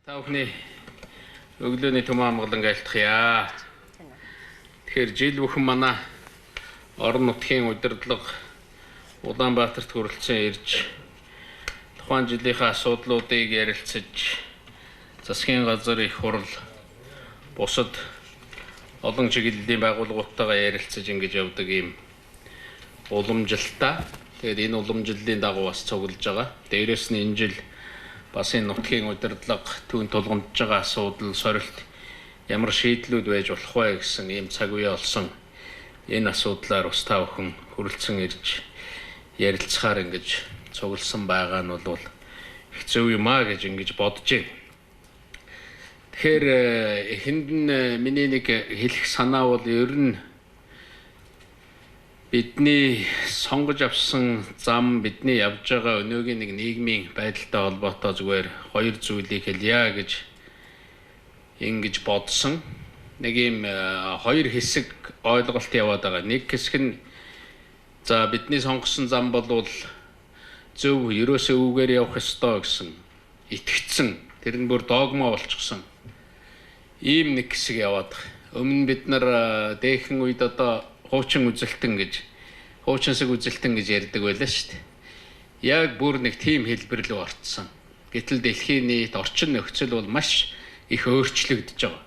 Та бүхний өглөөний түмэн амгалан айлтгая. Тэгэхээр жил бүхэн манай орон нутгийн удирдлага Улаанбаатарт хүрэлцэн ирж тухайн жилийнхээ асуудлуудыг ярилцаж засгийн газар их хурл бусад олон чиглэлийн байгууллагуудтайгаа ярилцаж ингэж явдаг ийм уламжилтаа. Тэгээд энэ уламжлалын дагуу бас цуглаж байгаа. Дээрээс нь энэ жил бас энэ нутгийн удирдлага түүн тулгамдж байгаа асуудал, сорилт ямар шийдлүүд байж болох вэ гэсэн ийм цаг үе олсон. Энэ асуудлаар бас та бүхэн хүрэлцэн ирж ярилцахаар ингэж цугласан байгаа нь бол их зөв юм аа гэж ингэж бодож байна. Тэгэхээр эхэнд нь миний нэг хэлэх санаа бол ер нь бидний сонгож авсан зам, бидний явж байгаа өнөөгийн нэг нийгмийн байдалтай холбоотой зүгээр хоёр зүйлийг хэлье гэж ингэж бодсон. Нэг ийм хоёр хэсэг ойлголт яваад байгаа. Нэг хэсэг нь за бидний сонгосон зам бол зөв, ерөөсөө үүгээр явах ёстой гэсэн итгэцэн, тэр нь бүр догма болчихсон. Ийм нэг хэсэг яваад байгаа. Өмнө бид нар дээхэн үед одоо хуучин үзэлтэн гэж, хуучинсаг үзэлтэн гэж ярьдаг байлаа шүү дээ. Яг бүр нэг тийм хэлбэр рүү орцсон. Гэтэл дэлхийн нийт орчин нөхцөл бол маш их өөрчлөгдөж байгаа.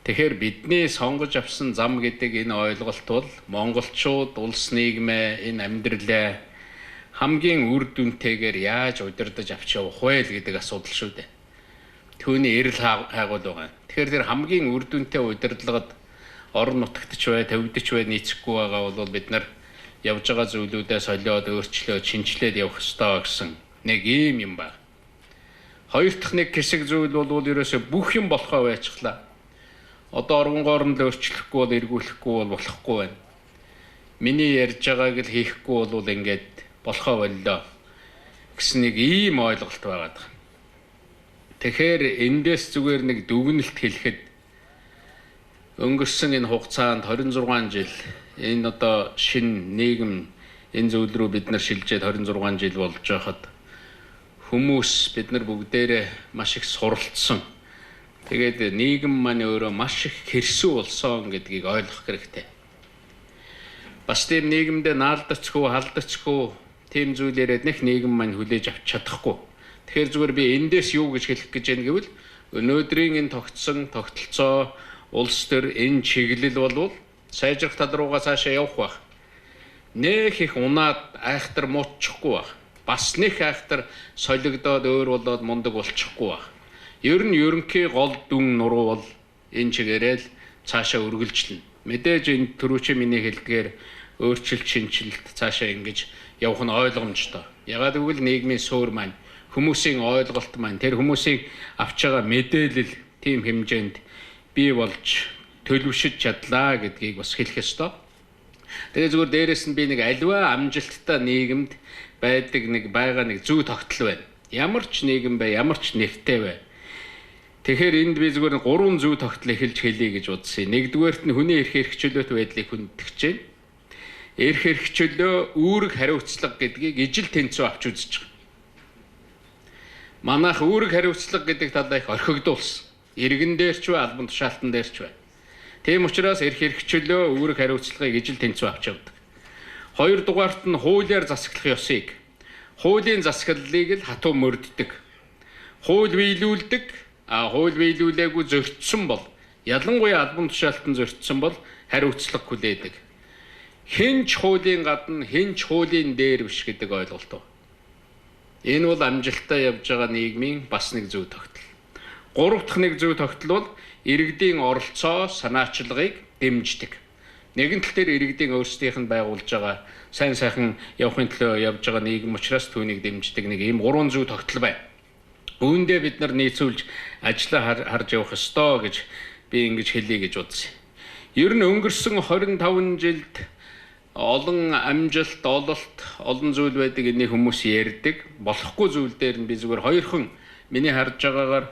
Тэгэхээр бидний сонгож авсан зам гэдэг энэ ойлголт бол монголчууд улс нийгмээ, энэ амьдралаа хамгийн үр дүнтэйгээр яаж удирдах авч явах вэ гэдэг асуудал шүү дээ. Түүний эрэл хайгуул байгаа. Тэгэхээр тэр хамгийн үр дүнтэй удирдлагад орон нутагт ч бай, төвдөж бай нийцэхгүй байгаа бол бид нар явж байгаа зүйлүүдээ солиод, өөрчлөөд, шинчлээд явах ёстой гэсэн нэг ийм юм байна. Хоёр дахь нэг хэсэг зүйл бол ерөөсөө бүх юм болохоо байцглаа. Одоо оронгоор нь л өөрчлөхгүй бол эргүүлэхгүй бол болохгүй байна. Миний ярьж байгааг л хийхгүй бол ингээд болохоо боллоо гэсэн нэг ийм ойлголт байгаад байгаа. Тэгэхээр эндээс зүгээр нэг дүгнэлт хэлэхэд өнгөрсөн энэ хугацаанд 26 жил энэ одоо шинэ нийгэм энэ зүйл рүү бид нар шилжээд 26 жил болж байхад хүмүүс бид нар бүгдээрээ маш их суралцсан. Тэгээд нийгэм маань өөрөө маш их хэрсүү болсон гэдгийг ойлгох хэрэгтэй. Бас тийм нийгэмдээ наалдацгүй, халдацгүй тийм зүйл яриад нэг нийгэм маань хүлээж авч чадахгүй. Тэгэхээр зүгээр би эндээс юу гэж хэлэх гэж байна гэвэл өнөөдрийн энэ тогтсон тогтолцоо улс төр энэ чиглэл болвол сайжрах тал руугаа цаашаа явах байх. Нэх их унаад айхтар муутчихгүй байх. Бас нэх айхтар солигдоод өөр болоод мундаг болчихгүй байх. Ер нь ерөнхий гол дүн нуруу бол энэ чигээрээ л цаашаа үргэлжлэнэ. Мэдээж энэ түрүүчийн миний хэлдгээр өөрчлөлт шинжилэлт цаашаа ингэж явах нь ойлгомжтой. Ягаад гэвэл нийгмийн суурь маань, хүмүүсийн ойлголт маань, тэр хүмүүсийн авч байгаа мэдээлэл тийм хэмжээнд бий болж төлөвшөж чадлаа гэдгийг бас хэлэх ёстой. Тэгээ зүгээр дээрэс нь би нэг аливаа амжилттай нийгэмд байдаг нэг байгаа нэг зүй тогтол байна. Ямар ч нийгэм бай, ямар ч нэртэй бай. Тэгэхээр энд би зүгээр гурван зүй тогтол эхэлж хэлье гэж бодсон. Нэгдүгээрт нь хүний эрх эрхчлөөт байдлыг хүндэтгэж байна. Эрх эрхчлөө үүрэг хариуцлага гэдгийг ижил тэнцүү авч үзэж байгаа. Манайх үүрэг хариуцлага гэдэг талаа их орхигдуулсан. Иргэн дээр ч бай, албан тушаалтан дээр ч бай. Тийм учраас эрх эрхчлөө үүрэг хариуцлагыг ижил тэнцүү авч явдаг. Хоёрдугаарт нь хуулиар засаглах ёсыг, хуулийн засаглалыг л хатуу мөрддөг. Хууль биелүүлдэг, а хууль биелүүлээгүй зөрчсөн бол, ялангуяа албан тушаалтан зөрчсөн бол хариуцлага хүлээдэг. Хэн ч хуулийн гадна, хэн ч хуулийн дээр биш гэдэг ойлголт. Энэ бол амжилттай явж байгаа нийгмийн бас нэг зөв тогтол. Гурав дахь нэг зөв тогтол бол иргэдийн оролцоо, санаачлагыг дэмждэг. Нэгэн тал дээр иргэдийн өөрсдийнх нь байгуулж байгаа сайн сайхан явахын төлөө явж байгаа нийгэм учраас түүнийг дэмждэг нэг ийм гурван зөв тогтол байна. Үүндээ бид нар нийцүүлж ажлаа харж явах ёстой гэж би ингэж хэлье гэж бодсон. Ер нь өнгөрсөн 25 жилд олон амжилт, ололт, олон зүйл байдаг энийг хүмүүс ярьдаг. Болохгүй зүйл дээр нь би зүгээр хоёрхан миний харж байгаагаар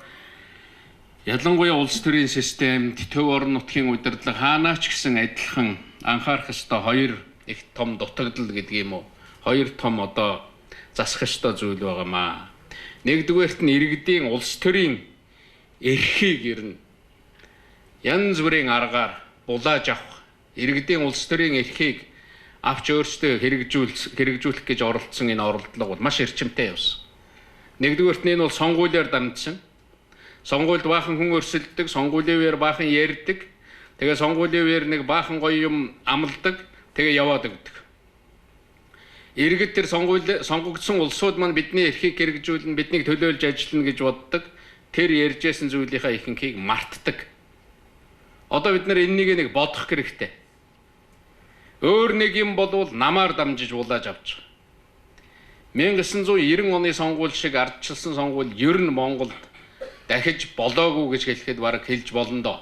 ялангуяа улс төрийн системд төв орон нутгийн удирдлага хаанаа ч гэсэн адилхан анхаарах ёстой хоёр их том дутагдал гэдэг юм уу? Хоёр том одоо засах ёстой зүйл байгаамаа. Нэгдүгээрт нь иргэдийн улс төрийн эрхийг ер нь янз бүрийн аргаар булааж авах, иргэдийн улс төрийн эрхийг авч өөрсдөө хэрэгжүүлэх гэж оролдсон энэ оролдлого бол маш эрчимтэй явсан. Нэгдүгээрт нь энэ бол сонгуулиар дамжсан. Сонгуульд баахан хүн өрсөлддөг, сонгуулийн үеэр баахан ярьдаг. Тэгээ сонгуулийн үеэр нэг баахан гоё юм амладаг, тэгээ яваад өгдөг. Иргэд тэр сонгогдсон улсууд маань бидний эрхийг хэрэгжүүлнэ, биднийг төлөөлж ажиллана гэж боддог. Тэр ярьжсэн зүйлийнхаа ихэнхийг мартдаг. Одоо бид нар энэнийг нэг бодох хэрэгтэй. Өөр нэг юм болвол намаар дамжиж булааж авч байгаа. 1990 оны сонгуул шиг ардчилсан сонгуул ер нь Монголд дахиж болоогүй гэж хэлэхэд бараг хэлж болно доо.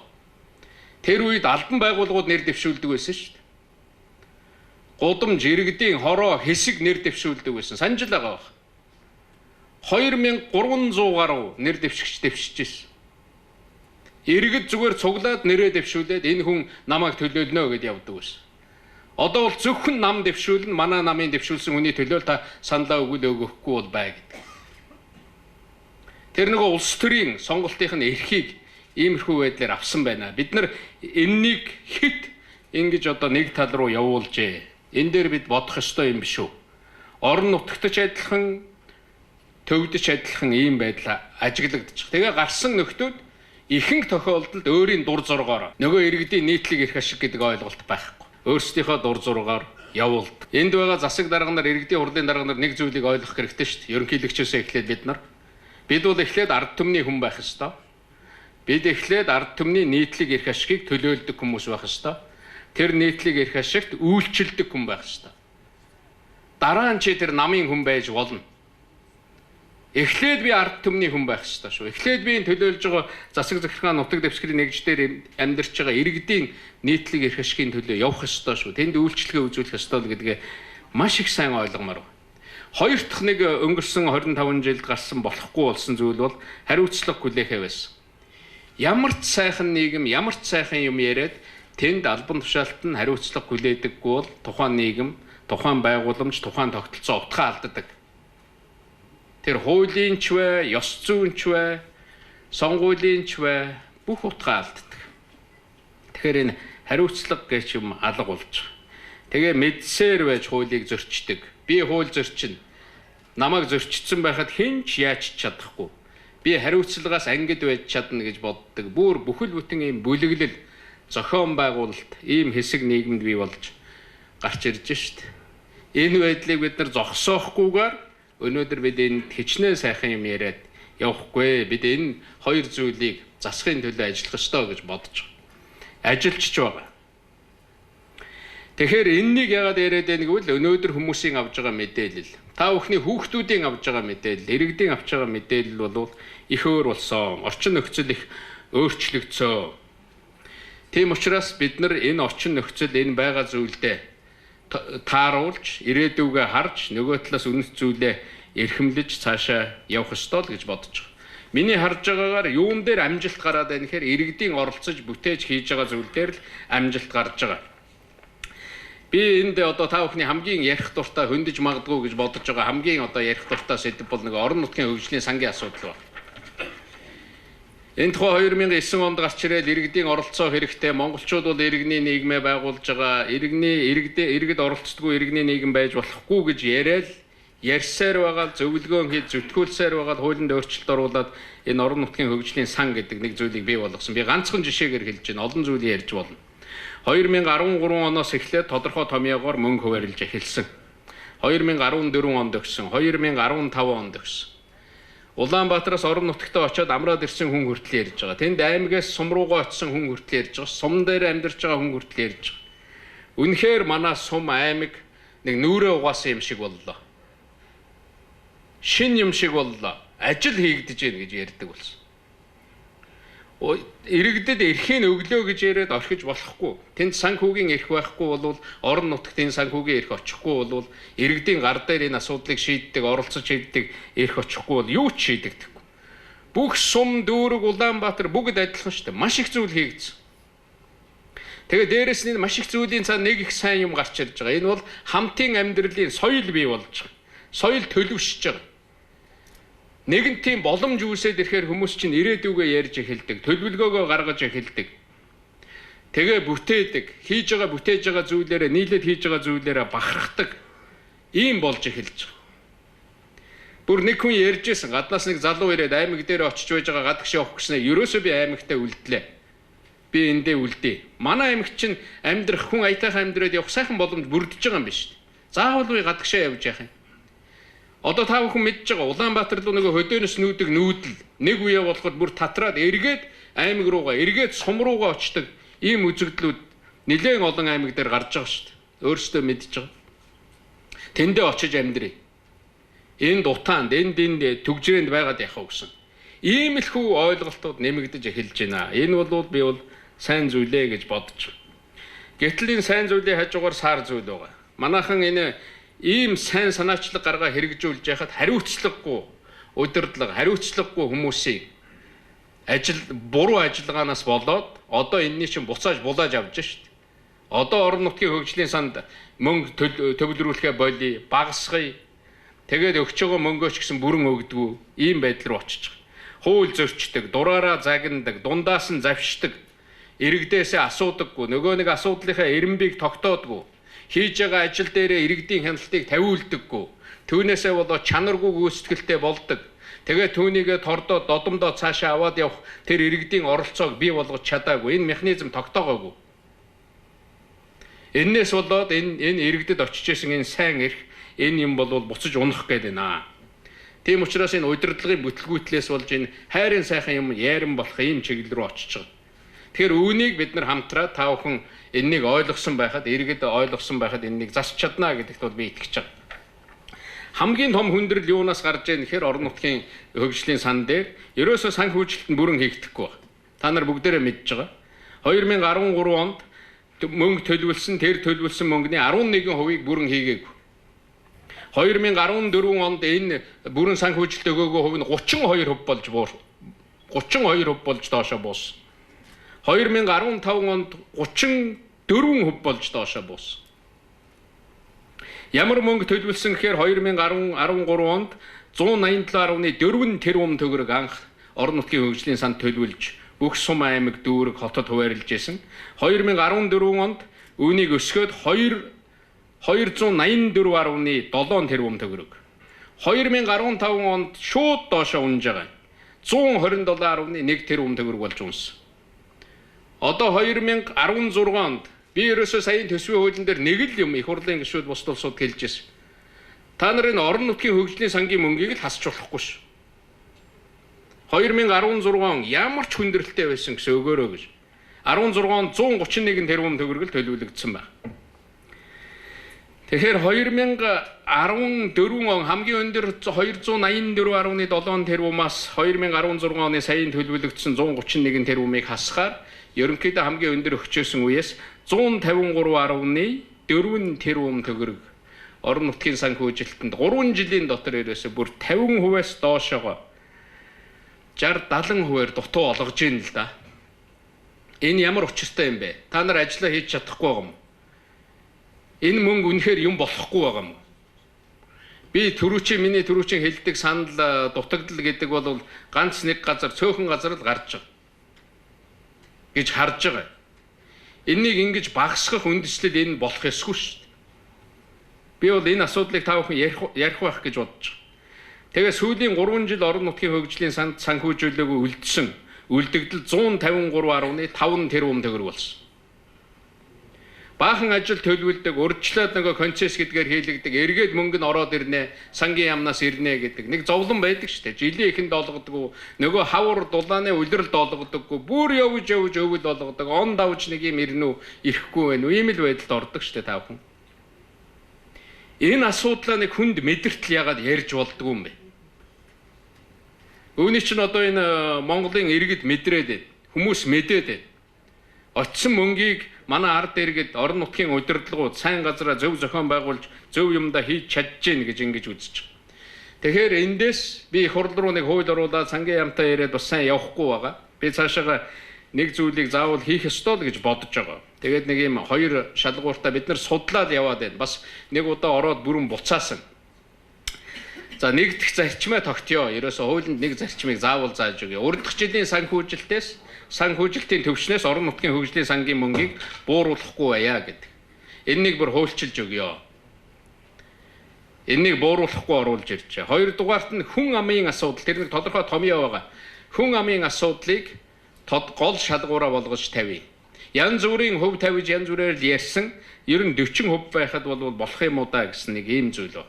Тэр үед албан байгууллагууд нэр дэвшүүлдэг байсан шүү дээ. Гудамж, иргэдийн хороо, хэсэг нэр дэвшүүлдэг байсан. Санаж л байгаа байх. 2300 гаруй нэр дэвшигч дэвшиж байсан. Иргэд зүгээр цуглаад нэрээ дэвшүүлээд энэ хүн намайг төлөөлнө гэд явдаг байсан. Одоо бол зөвхөн нам дэвшүүлнэ, манай намын дэвшүүлсэн хүний төлөө та саналаа өгвөл өгөхгүй бол бай гэдэг. Тэр нөгөө улс төрийн сонголтын эрхийг иймэрхүү байдлаар авсан байна. Бид нар энэнийг хит ингэж одоо нэг тал руу явуулжээ. Энэ дээр бид бодох ёстой юм биш үү? Орон нутагт ч адилхан, төвд ч адилхан ийм байдал ажиглагдчих. Тэгээ гарсан нөхдүүд ихэнх тохиолдолд өөрийн дур зургаар нөгөө иргэдийн нийтлэг эрх ашиг гэдэг ойлголт байхгүй. Өөрсдийнхөө дур зургаар явуулдаг. Энд байгаа засаг дарга нар, иргэдийн хурлын дарга нар нэг зүйлийг ойлгох хэрэгтэй шүү дээ. Ерөнхийлөгчөөсөө эхлээд бид нар. Бид бол эхлээд ард түмний хүн байх ёстой. Бид эхлээд ард түмний нийтлэг эрх ашигыг төлөөлдөг хүмүүс байх ёстой. Тэр нийтлэг эрх ашигт үйлчилдэг хүн байх ёстой. Дараа нь чи тэр намын хүн байж болно. Эхлээд би ард түмний хүн байх ёстой шүү. Эхлээд би энэ төлөөлж байгаа засаг захиргаан нутаг дэвсгэрийн нэгждэр амьдарч байгаа иргэдийн нийтлэг эрх ашигын төлөө явах ёстой шүү. Тэнд үйлчлэгээ үзүүлэх ёстой л гэдгээ маш их сайн ойлгомоор байна. Хоёр дахь нэг өнгөрсөн 25 жилд гарсан болохгүй болсон зүйл бол хариуцлага хүлээхээ байсан. Ямар ч сайхан нийгэм, ямар ч сайхан юм яриад тэнд албан тушаалт нь хариуцлага хүлээдэггүй бол тухайн нийгэм, тухайн байгууламж, тухайн тогтолцоо утгаа алддаг. Тэр хуулийн ч вэ, ёс зүйн ч вэ, сонгуулийн ч вэ бүх утгаа алддаг. Тэгэхээр энэ хариуцлага гэж юм алга болж байгаа. Тэгээ мэдсээр байж хуулийг зөрчдөг. Би хууль зөрчинө. Намайг зөрчсөн байхад хэн ч яаж чадахгүй. Би хариуцлагаас ангид байж чадна гэж боддог. Бүр бүхэл бүтэн ийм бүлэглэл зохион байгуулалт, ийм хэсэг нийгэмд бий болж гарч ирж шít. Энэ байдлыг бид нар зогсоохгүйгээр өнөөдөр бид энд хичнээн сайхан юм яриад явахгүй. Бид энэ хоёр зүйлийг засахын төлөө ажиллах ёстой гэж бодож байгаа. Ажиллаж ч байгаа. Тэгэхээр энэнийг яагаад яриад байна гэвэл өнөөдөр хүмүүсийн авж байгаа мэдээлэл, та бүхний хүүхдүүдийн авж байгаа мэдээлэл, иргэдийн авч байгаа мэдээлэл бол их өөр болсон. Орчин нөхцөл их өөрчлөгдсөн. Тийм учраас бид нар энэ орчин нөхцөл, энэ байгаа зүйлдээ тааруулж, ирээдүгээ харж, нөгөө талаас үнэт зүйлээ эрхэмлэж цаашаа явах ёстой л гэж бодож байгаа. Миний харж байгаагаар юун дээр амжилт гараад байна гэхээр иргэдийн оролцож бүтээж хийж байгаа зүйл дээр л амжилт гарч байгаа. Би энд одоо та бүхний хамгийн ярих дуртай, хөндөж магадгүй гэж бодож байгаа хамгийн одоо ярих дуртай сэдэв бол нэг орон нутгийн хөгжлийн сангийн асуудал байна. Энэ тухай 2009 онд гарч ирээд иргэдийн оролцоо хэрэгтэй. Монголчууд бол иргэний нийгмээ байгуулж байгаа. Иргэд оролцдоггүй иргэний нийгэм байж болохгүй гэж яриад ярьсаар байгаа, зөвлөгөөн хийж зүтгүүлсээр байгаа, хуулинд өөрчлөлт оруулаад энэ орон нутгийн хөгжлийн сан гэдэг нэг зүйлийг бий болгосон. Би ганцхан жишээгээр хэлж байна. Олон зүйлийг ярьж болно. 2013 оноос эхлээд тодорхой томьёогоор мөнгө хуваарлж эхэлсэн. 2014 онд өгсөн, 2015 онд өгсөн. Улаанбаатараас орон нутагтаа очиод амраад ирсэн хүн хүртэл ярьж байгаа. Тэнд аймгаас сум руугаа очисон хүн хүртэл ярьж байгаа. Сум дээр амьдарч байгаа хүн хүртэл ярьж байгаа. Үнэхээр манай сум аймаг нэг нүрээ угаасан юм шиг боллоо. Шин юм шиг боллоо. Ажил хийгдэж гин гэж ярьдаг болсон. Иргэдэд эрхийг өглөө гэж яриад орхиж болохгүй. Тэнд санхүүгийн эрх байхгүй болвол, орон нутагт энэ санхүүгийн эрх очихгүй болвол, иргэдийн гар дээр энэ асуудлыг шийддэг, оролцож шийддэг эрх очихгүй бол юу ч шийдэгдэхгүй. Бүх сум, дүүрэг, Улаанбаатар бүгд адилхан шүү дээ. Маш их зүйл хийгдсэн. Тэгээ дээрэс нь маш их зүйлийн цаана нэг их сайн юм гарч ирж байгаа. Энэ бол хамтын амьдралын соёл бий болж байгаа. Соёл төлөвшөж байгаа. Нэгэн тийм боломж үүсээд ирэхээр хүмүүс чинь ирээдүгөө ярьж эхэлдэг, төлөвлөгөөгөө гаргаж эхэлдэг. Тэгээ бүтээдэг, хийж байгаа бүтээж байгаа зүйлээрээ нийлээд хийж байгаа зүйлээрээ бахархдаг. Ийм болж эхэлж байгаа. Бүр нэг хүн ярьжсэн, гаднаас нэг залуу ирээд аймаг дээр очиж байж байгаа гадагш явах гэснээр ерөөсөө би аймагтаа үлдлээ. Би эндээ үлдээ. Манай аймагт чинь амьдрах хүн аятайхан амьдраад явах сайхан боломж бүрдэж байгаа юм биш үү? Заавал би гадагшаа явж яах юм? Одоо та бүхэн мэдж байгаа Улаанбаатар руу нөгөө хөдөөнөөс нүүдэг нүүдэл нэг үе болоход бүр татраад эргээд аймаг руугаа эргээд сум руугаа очдог ийм үзэгдлүүд нэлээд олон аймаг дээр гарч байгаа шүү дээ. Өөрсдөө мэдж байгаа. Тэндээ очиж амьдрий. Энд утаанд, энд түгжрээнд байгаад явах уу гэсэн. Ийм л хүү ойлголтууд нэмэгдэж эхэлж байна. Энэ бол би бол сайн зүйлээ гэж бодож байгаа. Гэтэл энэ сайн зүйлийн хажуугаар сар зүйл байгаа. Манайхан энэ ийм сайн санаачлаг гаргаа хэрэгжүүлж яхад хариуцлагагүй удирдлага, хариуцлагагүй хүмүүсийн ажил буруу ажиллагаанаас болоод одоо энэний чинь буцааж булааж авч шít. Одоо орон нутгийн хөгжлийн санд мөнгө төвлөрүүлэхээ болий, багасгая. Тэгээд өгч байгаа мөнгөө ч гэсэн бүрэн өгдөггүй ийм байдал руу очиж байгаа. Хууль зөрчдөг, дураараа загнадаг, дундаас нь завшдаг, иргэдээсээ асуудаггүй, нөгөө нэг асуудлынхаа эренбийг тогтоодгүй, хийж байгаа ажил дээрээ иргэдийн хяналтыг тавиулдаггүй. Түүнээсээ болоод чанаргүй гүйцэтгэлтэй болдог. Тэгээ түүнийгээ тордоо додомдоо цаашаа аваад явах тэр иргэдийн оролцоог бий болгож чадаагүй. Энэ механизм тогтоогоогүй. Эннээс болоод энэ иргэдэд очиж исэн энэ сайн эрх энэ юм бол буцаж унах гээд байна. Тийм учраас энэ удирдлагын бүтлгүүтлээс болж энэ хайрын сайхан юм ярин болох ийм чиглэл рүү очиж байгаа. Тэгэхээр үүнийг бид нар хамтраа та бүхэн энэнийг ойлгосон байхад, иргэд ойлгосон байхад энэнийг засч чадна гэдэгт бол би итгэж байгаа. Хамгийн том хүндрэл юунаас гарч ийн гэхээр орон нутгийн хөгжлийн сан дээр ерөөсөө сан хөгжилт нь бүрэн хийгдэхгүй байна. Та нар бүгдээрээ мэдж байгаа. 2013 онд мөнгө төлөвлөсөн, тэр төлөвлөсөн мөнгөний 11%-ийг бүрэн хийгээгүй. 2014 онд энэ бүрэн сан хөгжилт өгөөгүй хувь нь 32% болж 32% болж доошо буусан. 2015 онд 34% болж доошо буусан. Ямар мөнгө төлөвлөсөн гэхээр 2013 онд 187.4 тэрбум төгрөг анх орон нутгийн хөгжлийн санд төлөвлөж бүх сум аймаг дүүрэг хотод хуваарлж исэн. 2014 онд үүнийг өсгөөд 284.7 тэрбум төгрөг. 2015 онд шууд доошо унж байгаа. 127.1 тэрбум төгрөг болж унсан. Одоо 2016 онд би ерөөсөө саяын төсвийн хуулийн дээр нэг л юм их хурлын гишүүд бусд улсууд хэлж ирсэн. Та нар энэ орон нутгийн хөгжлийн сангийн мөнгийг л хасч болохгүй ш. 2016 он ямар ч хүндрэлтэй байсан гэсэн өгөөрөө гэж. 16 онд 131 тэрбум төгрөг л төлөвлөгдсөн байна. Тэгэхээр 2014 он хамгийн өндөр 284.7 тэрбумаас 2016 оны саяын төлөвлөгдсөн 131 тэрбумыг хасахаар ерөнхийдөө хамгийн өндөр өгчөөсөн үеэс 153.4 тэрбум төгрөг орон нутгийн сан хөгжилтэнд 3 жилийн дотор ерөөсөө бүр 50%-аас доошоогоо 60 70%-аар дутуу олгож ийн л да. Энэ ямар учиртай юм бэ? Та нар ажиллаа хийж чадахгүй байгаа юм. Энэ мөнгө үнэхээр юм болохгүй байгаа юм. Би түрүүчийн миний түрүүчийн хэлдэг санал дутагдал гэдэг бол ганц нэг газар цөөхөн газар л гарч байгаа гэж харж байгаа. Энийг ингэж багасгах үндэслэл энэ болох ёсгүй шүү дээ. Би бол энэ асуудлыг та бүхэн ярих байх гэж бодож байгаа. Тэгээ сүүлийн 3 жил орон нутгийн хөгжлийн санд санхүүжүүлээгүй үлдсэн үлдэгдэл 153.5 тэрбум төгрөг болсон. Баахан ажил төлөвлөдөг, урьдчилаад нөгөө концесс гэдгээр хийлэгдэг, эргээд мөнгө нь ороод ирнэ, сангийн яамнаас ирнэ гэдэг нэг зовлон байдаг шүү дээ. Жилийн эхэнд олгодоггүй, нөгөө хавар дулааны улиралд олгодоггүй, бүр явж явж өвөл олгодог, он давж нэг юм ирнэ үү, ирэхгүй байна уу, ийм л байдалд ордог шүү дээ та бүхэн. Энэ асуудлаа нэг хүнд мэдэртэл ягаад ярьж болдгоо юм бэ? Үүний чинь одоо энэ Монголын иргэд мэдрээд байна. Хүмүүс мэдээд байна. Очсон мөнгийг манай ард иргэд орон нутгийн удирдлагууд сайн газараа зөв зохион байгуулж зөв юмдаа хийж чадж гин гэж ингэж үзэж байгаа. Тэгэхээр эндээс би их хурл руу нэг хууль оруулаад сангийн яамтай яриад бас сайн явахгүй байгаа. Би цаашаага нэг зүйлийг заавал хийх ёстой л гэж бодож байгаа. Тэгээд нэг юм хоёр шалгууртаа бид нар судлаад яваад байна. Бас нэг удаа ороод бүрэн буцаасан. За нэгдэх зарчмаа тогтёо. Ерөөсө хуулинд нэг зарчмыг заавал зааж өгье. Урдах жилийн санхүүжилтээс санхүүжилтийн төвшнээс орон нутгийн хөгжлийн сангийн мөнгийг бууруулахгүй байя гэдэг. Энэнийг бүр хуульчилж өгье. Энэнийг бууруулахгүй оруулж иржээ. Хоёрдугаарт нь хүн амын асуудал, тэр нэг тодорхой томьёо байгаа. Хүн амын асуудлыг гол шалгуураа болгож тавья. Янз бүрийн хөв тавьж янз бүрээр л ярьсан, ер нь 40% байхад бол болох юм уу да гэсэн нэг ийм зүйл ба.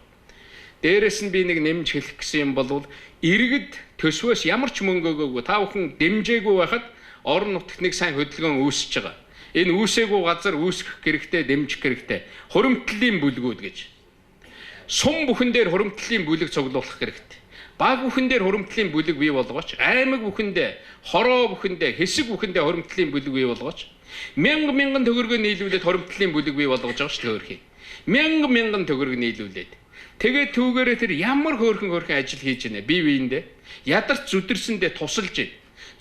Дээрэс нь би нэг нэмж хэлэх гэсэн юм бол иргэд төсвөөс ямар ч мөнгө өгөөгүй, та бүхэн дэмжээгүй байхад орон нутагт нэг сайн хөдөлгөөн үүсэж байгаа. Энэ үүсээгүй газар үүсгэх хэрэгтэй, дэмжих хэрэгтэй. Хуримтлалын бүлгүүд гэж. Сум бүхэн дээр хуримтлалын бүлэг цуглуулах хэрэгтэй. Баг бүхэн дээр хуримтлалын бүлэг бий болгооч, аймаг бүхэндээ, хороо бүхэндээ, хэсэг бүхэндээ хуримтлалын бүлэг бий болгооч. Мянга мянган төгрөгөө нийлүүлээд хуримтлалын бүлэг бий болгож байгаа шүү дээ хөөрхий. Мянга мянган төгрөг нийлүүлээд. Тэгээд түүгээрээ тэр ямар хөөрхөн хөөрхөн ажил хийж гинэ бие биендээ. Ядарч зүдэрсэндээ тусалж гин.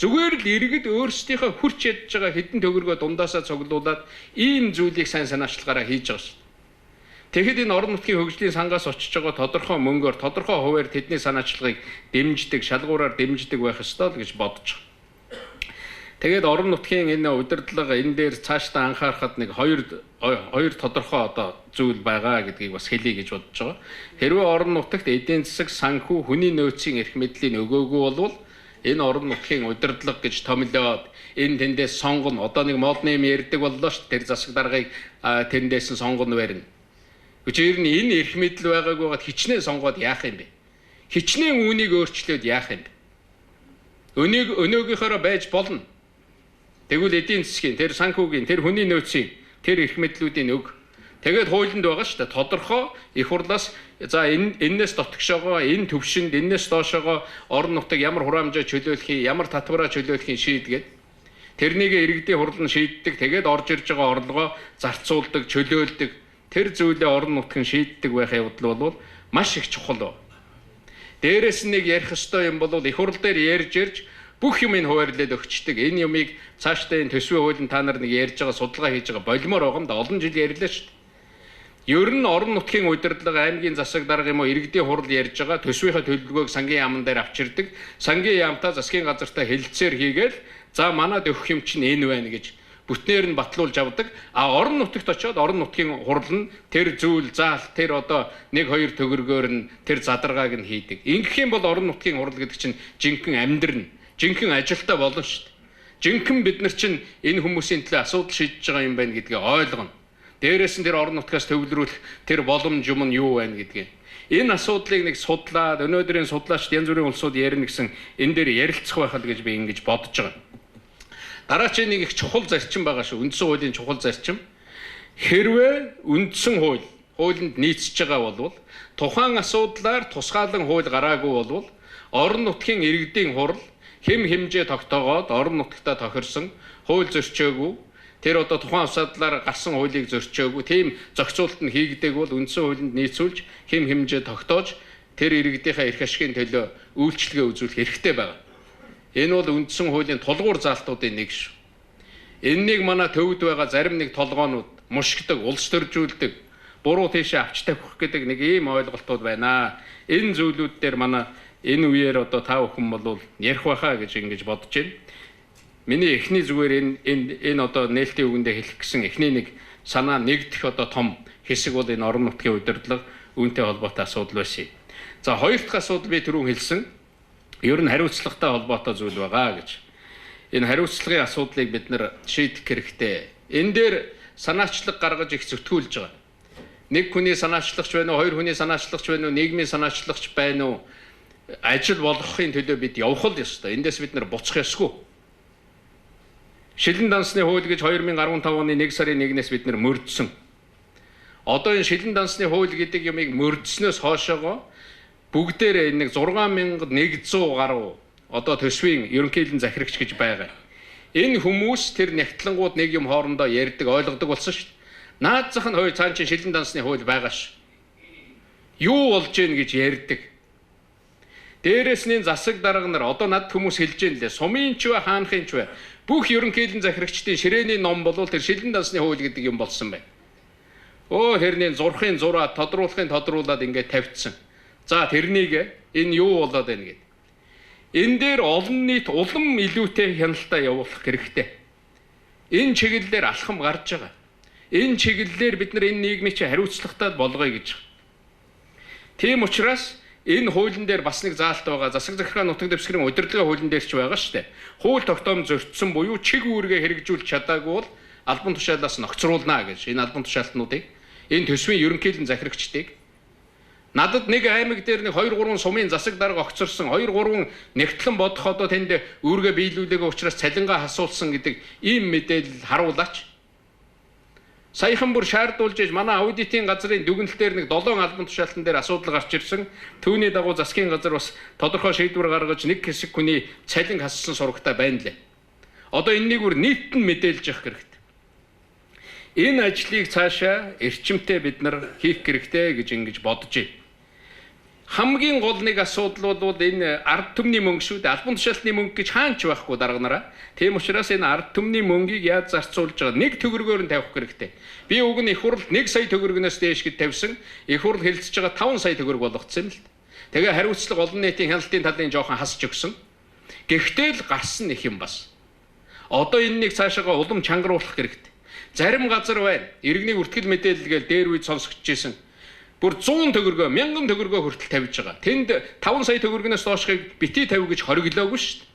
Зүгээр л иргэд өөрсдийнхөө хурц ядж байгаа хэдэн төгрөгөө дундаасаа цуглуулад ийм зүйлийг сайн санаачлагаараа хийж байгаа шүү. Тэгэхэд энэ орон нутгийн хөгжлийн сангаас очиж байгаа тодорхой мөнгөөр, тодорхой хувиар тэдний санаачлагыг дэмждэг, шалгуураар дэмждэг байх ёстой л гэж бодож байгаа. Тэгээд орон нутгийн энэ удирдлага энэ дээр цаашдаа анхаарахад нэг хоёр тодорхой одоо зүйл байгаа гэдгийг бас хэлье гэж бодож байгаа. Хэрвээ орон нутагт эдийн засаг, санхүү, хүний нөөцийн эрх мэдлийг өгөөгүй болвол энэ орон нутгийн удирдлага гэж томилоод энэ тэндээс сонгоно. Одоо нэг модны юм ярьдаг боллоо шүү дээ. Тэр засаг даргаыг тэндээс нь сонгоно барина. Гэвч ер нь энэ эрх мэдэл байгаагүй байгаад хичнээн сонгоод яах юм бэ? Хичнээн үүнийг өөрчлөөд яах юм бэ? Өнөөгийнхөөрөө байж болно. Тэгвэл эдийн засгийн, тэр санхүүгийн, тэр хүний нөөцийн, тэр эрх мэдлүүдийн өг. Тэгээд хуулинд байгаа шүү дээ. Тодорхой их хурлаас за эннээс дотгошоогоо, энэ төвшөнд, эннээс доошоогоо орон нутаг ямар хураамжаа чөлөөлөх юм, ямар татвараа чөлөөлөх юм шийдгээд. Тэрнийг иргэдийн хурал нь шийддэг. Тэгээд орж ирж байгаа орлогоо зарцуулдаг, чөлөөлдөг. Тэр зүйлээ орон нутг нь шийддэг байх явдал бол маш их чухал. Дээрээс нь нэг ярих ёстой юм бол их хурал дээр ярьж ярьж бүх юм энэ хуваарлаад өгчдөг. Энэ юмыг цаашдаа энэ төсвийн хуулийн та нар нэг ярьж байгаа, судалгаа хийж байгаа болмоор байгаа юм да. Олон жил ярьлаа шүү дээ. Ер нь орон нутгийн удирдлага, аймгийн засаг дарга юм уу, иргэдийн хурал ярьж байгаа төсвийнхээ төлөвлөгөөг сангийн яамн дээр авчирдаг. Сангийн яамтай засгийн газартай хэлэлцээр хийгээл за манад өгөх юм чинь энэ байна гэж бүтнээр нь батлуулж авдаг. А орон нутагт очиод орон нутгийн хурал нь тэр зүйл заал тэр одоо 1 2 төгрөгөөр нь тэр задаргааг нь хийдэг. Ингэх юм бол орон нутгийн хурал гэдэг чинь жинхэнэ амьдрна. Жинхэнэ ажилтаа болно шүү дээ. Жинхэнэ бид нар чинь энэ хүмүүсийн төлөө асуудал шийдэж байгаа юм байна гэдгээ ойлгоно. Дээрээс нь тэр орон нутгаас төвлөрүүлэх тэр боломж юм нь юу байна гэдгээ. Энэ асуудлыг нэг судлаад өнөөдрийн судлаачд янз бүрийн улсууд ярина гэсэн энэ дээр ярилцах байх л гэж би ингэж бодож байгаа. Дараачийн нэг их чухал зарчим байгаа шүү. Үндсэн хуулийн чухал зарчим. Хэрвээ үндсэн хууль хуулинд нийцэж байгаа бол тухайн асуудлаар тусгаалan хууль гараагүй бол орон нутгийн иргэдийн хурал хэм хэмжээ тогтоогоод орон нутагтаа тохирсон хууль зөрчөөгүй тэр одоо тухайн асуудлаар гарсан хуулийг зөрчөөгүй тийм зохицуулалт нь хийгдэг бол үндсэн хуулинд нийцүүлж хэм хэмжээ тогтоож тэр иргэдийнхээ эрх ашигын төлөө үйлчилгээ үзүүлэх эрхтэй байгаа. Энэ бол үндсэн хуулийн тулгуур заалтуудын нэг шүү. Энэнийг манай төвд байгаа зарим нэг толгоонууд мушгдаг, улс төржүүлдэг, буруу тийшээ авч тавих гэдэг нэг ийм ойлголтууд байна. Энэ зүйлүүд дээр манай энэ үеэр одоо та бүхэн бол ярих байхаа гэж ингэж бодож байна. Миний эхний зүгээр энэ одоо нээлтийн үгэндээ хэлэх гэсэн эхний нэг санаа нэгдэх одоо том хэсэг бол энэ орон нутгийн удирдлага үүнтэй холбоотой асуудал байсан юм. За хоёр дахь асуудал би түрүүн хэлсэн. Ер нь хариуцлагатай холбоотой зүйл байгаа гэж. Энэ хариуцлагын асуудлыг бид нар шийдэх хэрэгтэй. Энэ дээр санаачлаг гаргаж их зүтгүүлж байгаа. Нэг хүний санаачлагч байна уу, хоёр хүний санаачлагч байна уу, нийгмийн санаачлагч байна уу? Ажил болгохын төлөө бид явах л ёстой. Эндээс бид нар буцах ёсгүй. Шилэн дансны хууль гэж 2015 оны 1 сарын 1-ээс бид нар мөрдсөн. Одоо энэ шилэн дансны хууль гэдэг юмыг мөрдснөөс хойшоогоо бүгдээрээ энэ нэг 6100 гаруй одоо төсвийн ерөнхийлөн захирагч гэж байгаа. Энэ хүмүүс тэр нягтлангууд нэг юм хоорондоо ярьдаг, ойлгодог болсон шүү дээ. Наад зах нь хой цаан чинь шилэн дансны хууль байгаа ш. Юу болж гин гэж ярьдаг. Дээрээс нь засаг дарга нар одоо над хүмүүс хэлж гин лээ. Сумын ч вэ, хаанхын ч вэ. Бүх ерөнхийлөн захирагчдын ширээний ном болвол тэр шилэн дансны хууль гэдэг юм болсон байна. Өө тэрний зурхын зураа, тодруулахын тодруулаад ингээд тавьчихсан. За тэрнийг энэ юу болоод байна гэд. Энэ дээр олон нийт улам илүүтэй хяналтаа явуулах хэрэгтэй. Энэ чиглэлээр алхам гарч байгаа. Энэ чиглэлээр бид нар энэ нийгмийг чи хариуцлагатай болгоё гэж. Тийм учраас энэ хуулийн дээр бас нэг заалт байгаа. Засаг захиргаа нутаг дэвсгэрийн удирдлагын хуулийн дээр ч байгаа шүү дээ. Хууль тогтоом зөрчсөн буюу чиг үүргээ хэрэгжүүлж чадаагүй бол албан тушаалаас ногцруулна гэж энэ албан тушаалтнуудыг энэ төсвийн ерөнхийлөн захирагчдыг надад нэг аймаг дээр нэг 2 3 сумын засаг дарга огцорсон 2 3 нэгтлэн бодох одоо тэнд үүргээ биелүүлээгүй учраас цалингаа хасуулсан гэдэг ийм мэдээлэл харуулаач. Саяхан бүр шаардуулж иж манай аудитын газрын дүгнэлтээр нэг 7 албан тушаалтан дээр асуудал гарч ирсэн. Түүний дагуу засгийн газар бас тодорхой шийдвэр гаргаж нэг хэсэг хүний цалин хассан сурагтай байна лээ. Одоо энэнийг бүр нийт нь мэдээлж явах хэрэгтэй. Энэ ажлыг цаашаа эрчимтэй бид нар хийх хэрэгтэй гэж ингэж бодож байна. Хамгийн гол нэг асуудал бол энэ ард түмний мөнгө шүү дээ. Албан тушаалтны мөнгө гэж хаанч байхгүй дарга нараа. Тийм учраас энэ ард түмний мөнгийг яаж зарцуулж байгаа нэг төгрөгөөр нь тавих хэрэгтэй. Би уг нь их хурлд 1 сая төгрөгнөөс дээш гэж тавьсан. Их хурл хэлцэж байгаа 5 сая төгрөг болгоцсон юм л. Тэгээ хариуцлага олон нийтийн хяналтын талын жоохон хасж өгсөн. Гэхдээ л гарсан их юм бас. Одоо энэнийг цаашаага улам чангаруулах хэрэгтэй. Зарим газар байна. Иргэний бүртгэл мэдээлэл гээл дээр үед сонсогдож исэн. Бүр 100 төгрөгөө, 1000 төгрөгөө хүртэл тавьж байгаа. Тэнд 5 сая төгрөгнөөс доошхыг бити тавь гэж хориглоогүй шүү дээ.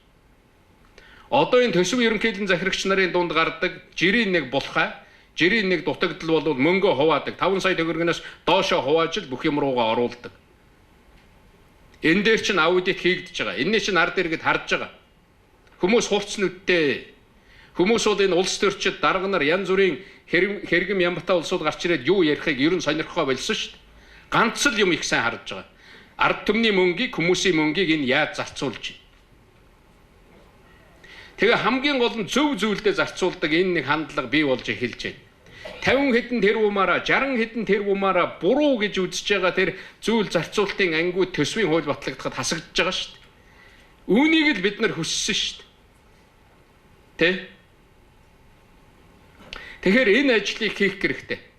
Одоо энэ төсөв ерөнхийлөн захирагч нарын дунд гардаг жирийн нэг булхай, жирийн нэг дутагдал бол мөнгөө хуваадаг. 5 сая төгрөгнөөс доошоо хувааж л бүх юм руугаа оруулдаг. Энэ дээр чинь аудит хийгдэж байгаа. Энэний чинь ард иргэд харж байгаа. Хүмүүс хурц нүдтэй. Хүмүүс бол энэ улс төрчид дарга нар янз бүрийн хэрэгэм ямбатай улсууд гарч ирээд юу ярихыг ер нь сонирхохоо болсон шүү дээ. Ганц л юм их сайн харж байгаа. Ард түмний мөнгийг, хүмүүсийн мөнгийг энэ яаж зарцуулж байна. Тэгээ хамгийн гол нь зөв зүйлдээ зарцуулдаг энэ нэг хандлага бий болж эхэлж байна. 50 хэдэн тэрбумаараа, 60 хэдэн тэрбумаараа буруу гэж үзэж байгаа тэр зүйл зарцуулалтын ангиуд төсвийн хууль батлагдахад хасагдж байгаа шүү дээ. Үүнийг л бид нар хүссэн шүү дээ. Тэ? Тэгэхээр энэ ажлыг хийх хэрэгтэй.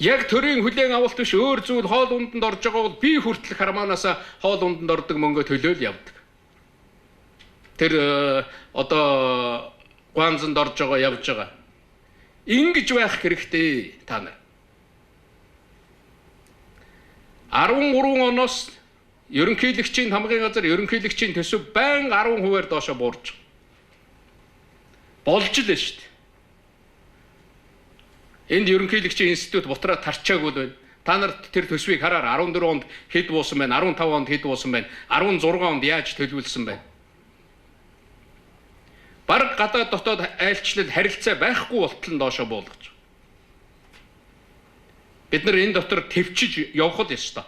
Яг төрийн хүлээн авалт биш өөр зүйл хоол унтанд орж байгаа бол би хүртэл хармаанаасаа хоол унтанд ордог мөнгө төлөөл явдаг. Тэр одоо гуанзанд орж байгаа явж байгаа. Ингэж байх хэрэгтэй та нар. 13 оноос ерөнхийлөгчийн тамгын газар ерөнхийлөгчийн төсөв байнга 10%-аар доошо буурж болж л шүү дээ. Энд ерөнхийлөгчийн институт бутраа тарчаагүй л байна. Та нарт тэр төсвийг хараар 14 онд хэд буусан байна, 15 онд хэд буусан байна, 16 онд яаж төлөвлөсөн байна. Бараг гадаад дотоод айлчлал харилцаа байхгүй болтол нь доошо буулгаж. Бид нар энэ дотор төвчж явах л ёстой.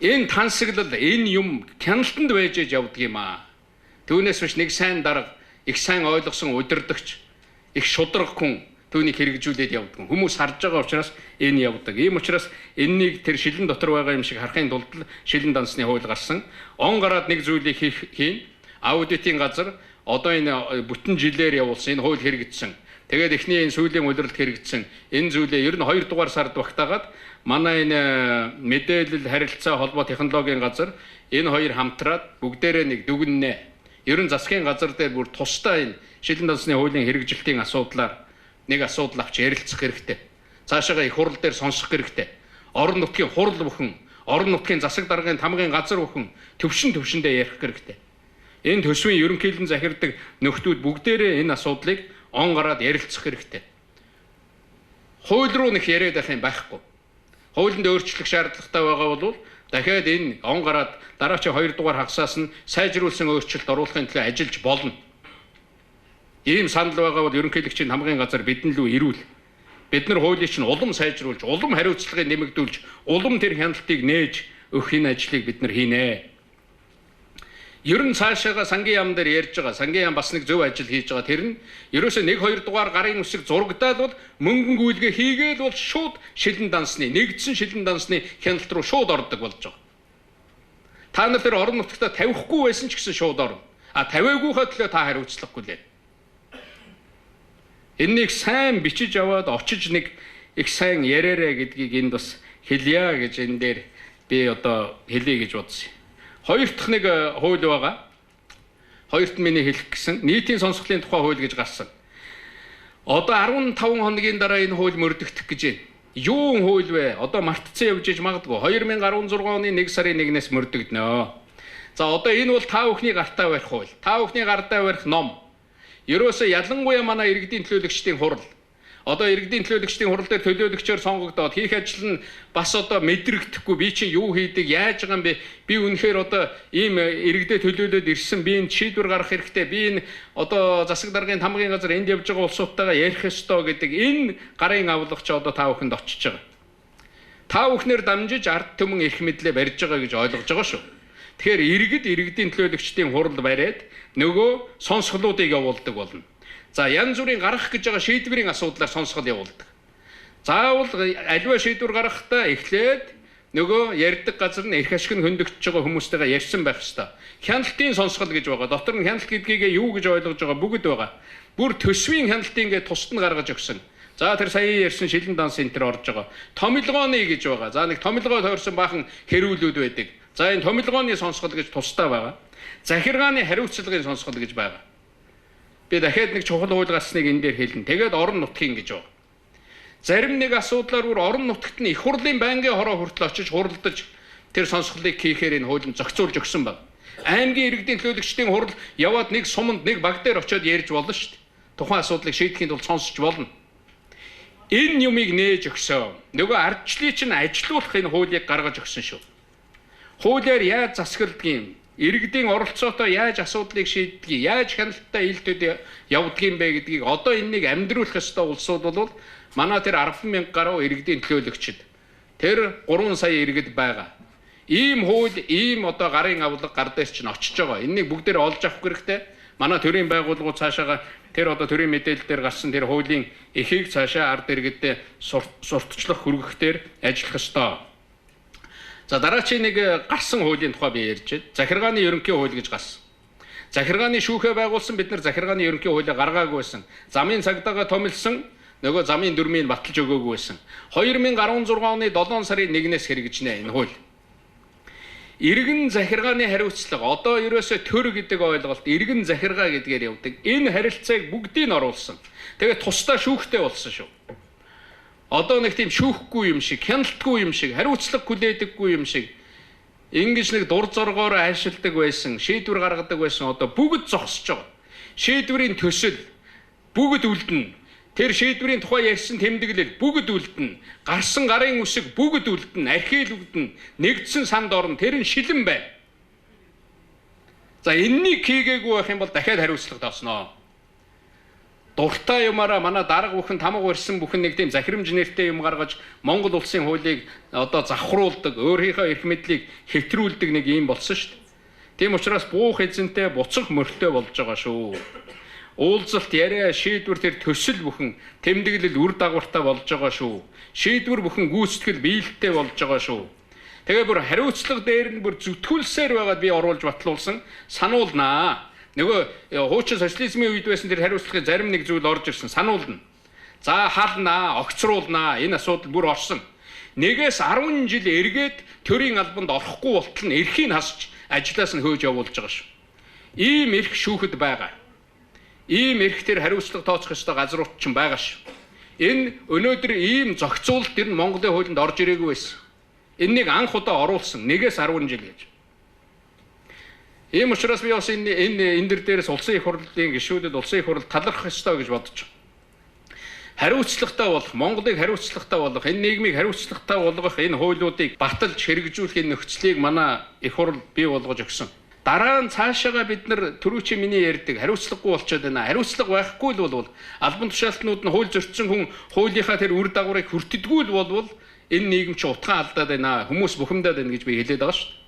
Энэ тансаглал, энэ юм хяналтанд байж явдаг юм аа. Түүнээс биш нэг сайн дарга, их сайн ойлгосон удирдагч, их шударга хүн түүнийг хэрэгжүүлээд явдаг. Хүмүүс харж байгаа учраас энэ явдаг. Ийм учраас энэнийг тэр шилэн дотор байгаа юм шиг харахын тулд шилэн дансны хууль гарсан. Он гараад нэг зүйлийг хийн. Аудитын газар одоо энэ бүтэн жилээр явуулсан энэ хууль хэрэгжсэн. Тэгээд эхний энэ сүүлийн улиралд хэрэгжсэн. Энэ зүйлээ ер нь 2 дугаар сард багтаагаад манай энэ мэдээлэл харилцаа холбоо технологийн газар энэ хоёр хамтраад бүгдээрээ нэг дүгнэнэ. Ер нь засгийн газар дээр бүр тусдаа энэ шилэн дансны хуулийн хэрэгжилтийн асуудлаар нэг асуудал авч ярилцах хэрэгтэй. Цаашаага их хурал дээр сонсох хэрэгтэй. Орон нутгийн хурал бүхэн, орон нутгийн засаг даргын тамгын газар бүхэн төвшин төвшөндөө ярих хэрэгтэй. Энэ төсвийн ерөнхийлөн захирдаг нөхдүүд бүгдээрээ энэ асуудлыг он гараад ярилцах хэрэгтэй. Хууль руу нэг яриад байх юм байхгүй. Хуулинд өөрчлөх шаардлагатай байгаа бол дахиад энэ он гараад дараачийн 2 дугаар хагасаас нь сайжруулсан өөрчлөлт оруулахын төлөө ажиллаж болно. Ийм санал байгаа бол ерөнхийлөгчийн тамгын газар бидэн лүү ирүүл. Бид нар хуулийг чинь улам сайжруулж, улам хариуцлагыг нэмэгдүүлж, улам тэр хяналтыг нээж өгөх энэ ажлыг бид нар хийнэ. Ер нь цаашаага сангийн яам дээр ярьж байгаа. Сангийн яам бас нэг зөв ажил хийж байгаа. Тэр нь ерөөсөө 1 2 дугаар гарын үсэг зурагдаал бол мөнгөн гүйлгээ хийгээл бол шууд шилэн дансны нэгдсэн шилэн дансны хяналт руу шууд ордог болж байгаа. Та нар тэр орон нутагта тавихгүй байсан ч гэсэн шууд орно. А тавиагүйхаа төлөө та хариуцлахгүй лээ. Эннийг сайн бичиж аваад очиж нэг их сайн яриарэ гэдгийг энд бас хэлье гэж энэ дээр би одоо хэлье гэж бодсон. Хоёр дахь нэг хууль байгаа. Хоёрт миний хэлэх гэсэн нийтийн сонсголын тухай хууль гэж гарсан. Одоо 15 хоногийн дараа энэ хууль мөрдөгдөх гэж байна. Юун хууль вэ? Одоо мартцсан явж иж магадгүй. 2016 оны 1 сарын 1-ээс мөрдөгдөнө. За одоо энэ бол та бүхний гартаа барих хууль. Та бүхний гартаа барих ном. Ерөөсөө ялангуяа манай иргэдийн төлөөлөгчдийн хурал. Одоо иргэдийн төлөөлөгчдийн хурал дээр төлөөлөгчөөр сонгогдоод хийх ажил нь бас одоо мэдрэгдэхгүй, би чинь юу хийдэг, яаж байгаа юм бэ? Би үнэхээр одоо ийм иргэдээ төлөөлөөд ирсэн, би энэ шийдвэр гаргах хэрэгтэй, би энэ одоо засаг даргын тамгын газар энд явж байгаа улсуудтайгаа ярих ёстой гэдэг энэ гарын авлага чи одоо та бүхэнд очиж байгаа. Та бүхнээр дамжиж ард түмэн эрх мэдлээ барьж байгаа гэж ойлгож байгаа шүү. Тэгэхээр иргэд иргэдийн төлөөлөгчдийн хурал бариад нөгөө сонсголуудыг явуулдаг болно. За янз бүрийн гаргах гэж байгаа шийдвэрийн асуудлаар сонсгол явуулдаг. Заавал аливаа шийдвэр гаргахдаа эхлээд нөгөө ярьдаг газар нь эрх ашиг нь хөндөгдөж байгаа хүмүүстэйгээ ярьсан байх ёстой. Хяналтын сонсгол гэж байгаа. Дотор нь хяналт гэдгийг юу гэж ойлгож байгаа бүгд байгаа. Бүр төсвийн хяналтын гэж тусад нь гаргаж өгсөн. За тэр сая ярьсан шилэн данс энэ төр орж байгаа. Томилгооны гэж байгаа. За нэг томилгоо тойрсон баахан хэрүүлүүд байдаг. За энэ томилгооны сонсгол гэж тусдаа байгаа. Захиргааны хариуцлагын сонсгол гэж байгаа. Би дахиад нэг чухал хууль гарсныг энэ дээр хэлнэ. Тэгээд орон нутгийн гэж байна. Зарим нэг асуудлаар бүр орон нутагт нь их хурлын байнгын хороо хүртэл очиж хуралдаж тэр сонсголыг хийхээр энэ хууль нь зохицуулж өгсөн байна. Аймгийн иргэдийн төлөөлөгчдийн хурал яваад нэг суманд нэг баг дээр очиод ярьж болно шүү дээ. Тухайн асуудлыг шийдэхийн тулд сонсож болно. Энэ юмыг нээж өгсөн. Нөгөө ардчлалыг чинь ажилуулах энэ хуулийг гаргаж өгсөн шүү. Хуулиар яаж засагладгийг, иргэдийн оролцоотой яаж асуудлыг шийддгийг, яаж хяналттай ил төд явдгийг бэ гэдгийг одоо энэнийг амьдруулах ёстой улсууд бол манай тэр 10,000 гаруй иргэдийн төлөөлөгчд тэр 3 сая иргэд байгаа. Ийм хууль, ийм одоо гарын авлага гар дээр чинь очиж байгаа. Энэнийг бүгдээр олж авах хэрэгтэй. Манай төрийн байгууллагууд цаашаага тэр одоо төрийн мэдээлэл дээр гарсан тэр хуулийн эхийг цаашаа ард иргэдэд сурталчлах хүргэх дээр ажиллах ёстой. За дараачийн нэг гарсан хуулийн тухай би ярьж байна. Захиргааны ерөнхий хууль гэж гарсан. Захиргааны шүүхээ байгуулсан, бид нар захиргааны ерөнхий хуулийг гаргаагүй байсан. Замын цагдаагаа томилсон, нөгөө замын дүрмийг баталж өгөөгүй байсан. 2016 оны 7 сарын 1-ээс хэрэгжинэ энэ хууль. Иргэн захиргааны хариуцлага одоо ерөөсөө төр гэдэг ойлголт иргэн захиргаа гэдгээр явдаг. Энэ харилцааг бүгдийг нь оруулсан. Тэгээд тусдаа шүүхтэй болсон шүү. Одоо нэг тийм шүүхгүй юм шиг, хяналтгүй юм шиг, хариуцлага хүлээдэггүй юм шиг ингэж нэг дур зоргоор аашилдаг байсан, шийдвэр гаргадаг байсан одоо бүгд зогсож байгаа. Шийдвэрийн төсөл бүгд үлдэнэ. Тэр шийдвэрийн тухай ярьсан тэмдэглэл бүгд үлдэнэ. Гарсан гарын үсэг бүгд үлдэнэ, архив үлдэнэ. Нэгдсэн санд орно. Тэр нь шилэн байна. За энэнийг хийгээгүй байх юм бол дахиад хариуцлага тоосноо. Дуртай юмараа манай дарга бүхэн тамга барьсан бүхэн нэг тийм захирамж нэртэй юм гаргаж Монгол улсын хуулийг одоо завхруулдаг, өөрийнхөө эрх мэдлийг хэтрүүлдэг нэг юм болсон шүү дээ. Тийм учраас буух эзэнтэй буцах мөртөө болж байгаа шүү. Уулзалт, яриа, шийдвэр тэр төсөл бүхэн тэмдэглэл үр дагавартай болж байгаа шүү. Шийдвэр бүхэн гүйцэтгэл биелэлтэй болж байгаа шүү. Тэгээ бүр хариуцлага дээр нь бүр зүтгүүлсээр байгаад би оруулж батлуулсан сануулнаа. Нөгөө хуучин социализмын үед байсан тэр хариуцлагын зарим нэг зүйл орж ирсэн сануулна. За халнаа, огцруулнаа энэ асуудал бүр орсон. 1-ээс 10 жил эргээд төрийн албанд орохгүй болтол нь эрхийг хасч ажлаас нь хөөж явуулж байгаа шүү. Ийм эрх шүүхэд байгаа. Ийм эрх тэр хариуцлага тооцох ёстой газрууд ч байгаа шүү. Энэ өнөөдөр ийм зохицуулалт тэр нь Монголын хуулинд орж ирээгүй байсан. Энэнийг анх удаа оруулсан 1-ээс 10 жил гэж. Ийм учраас би бас энэ энэ дээрээс улсын их хурлын гишүүдэд улсын их хурал талархах ёстой гэж бодож байна. Хариуцлагатай болох, Монголыг хариуцлагатай болгох, энэ нийгмийг хариуцлагатай болгох энэ хуулиудыг баталж хэрэгжүүлэх энэ нөхцөлийг манай их хурал бий болгож өгсөн. Дараа нь цаашаага бид нар түрүүчийн миний ярьдаг хариуцлагагүй болчиход байна. Хариуцлага байхгүй л болвол албан тушаалтнууд нь хууль зөрчсөн хүн хуулийнхаа тэр үр дагаврыг хүртдэггүй л болвол энэ нийгэм чи утгаан алдаад байна. Хүмүүс бухимдаад байна гэж би хэлээд байгаа шүү дээ.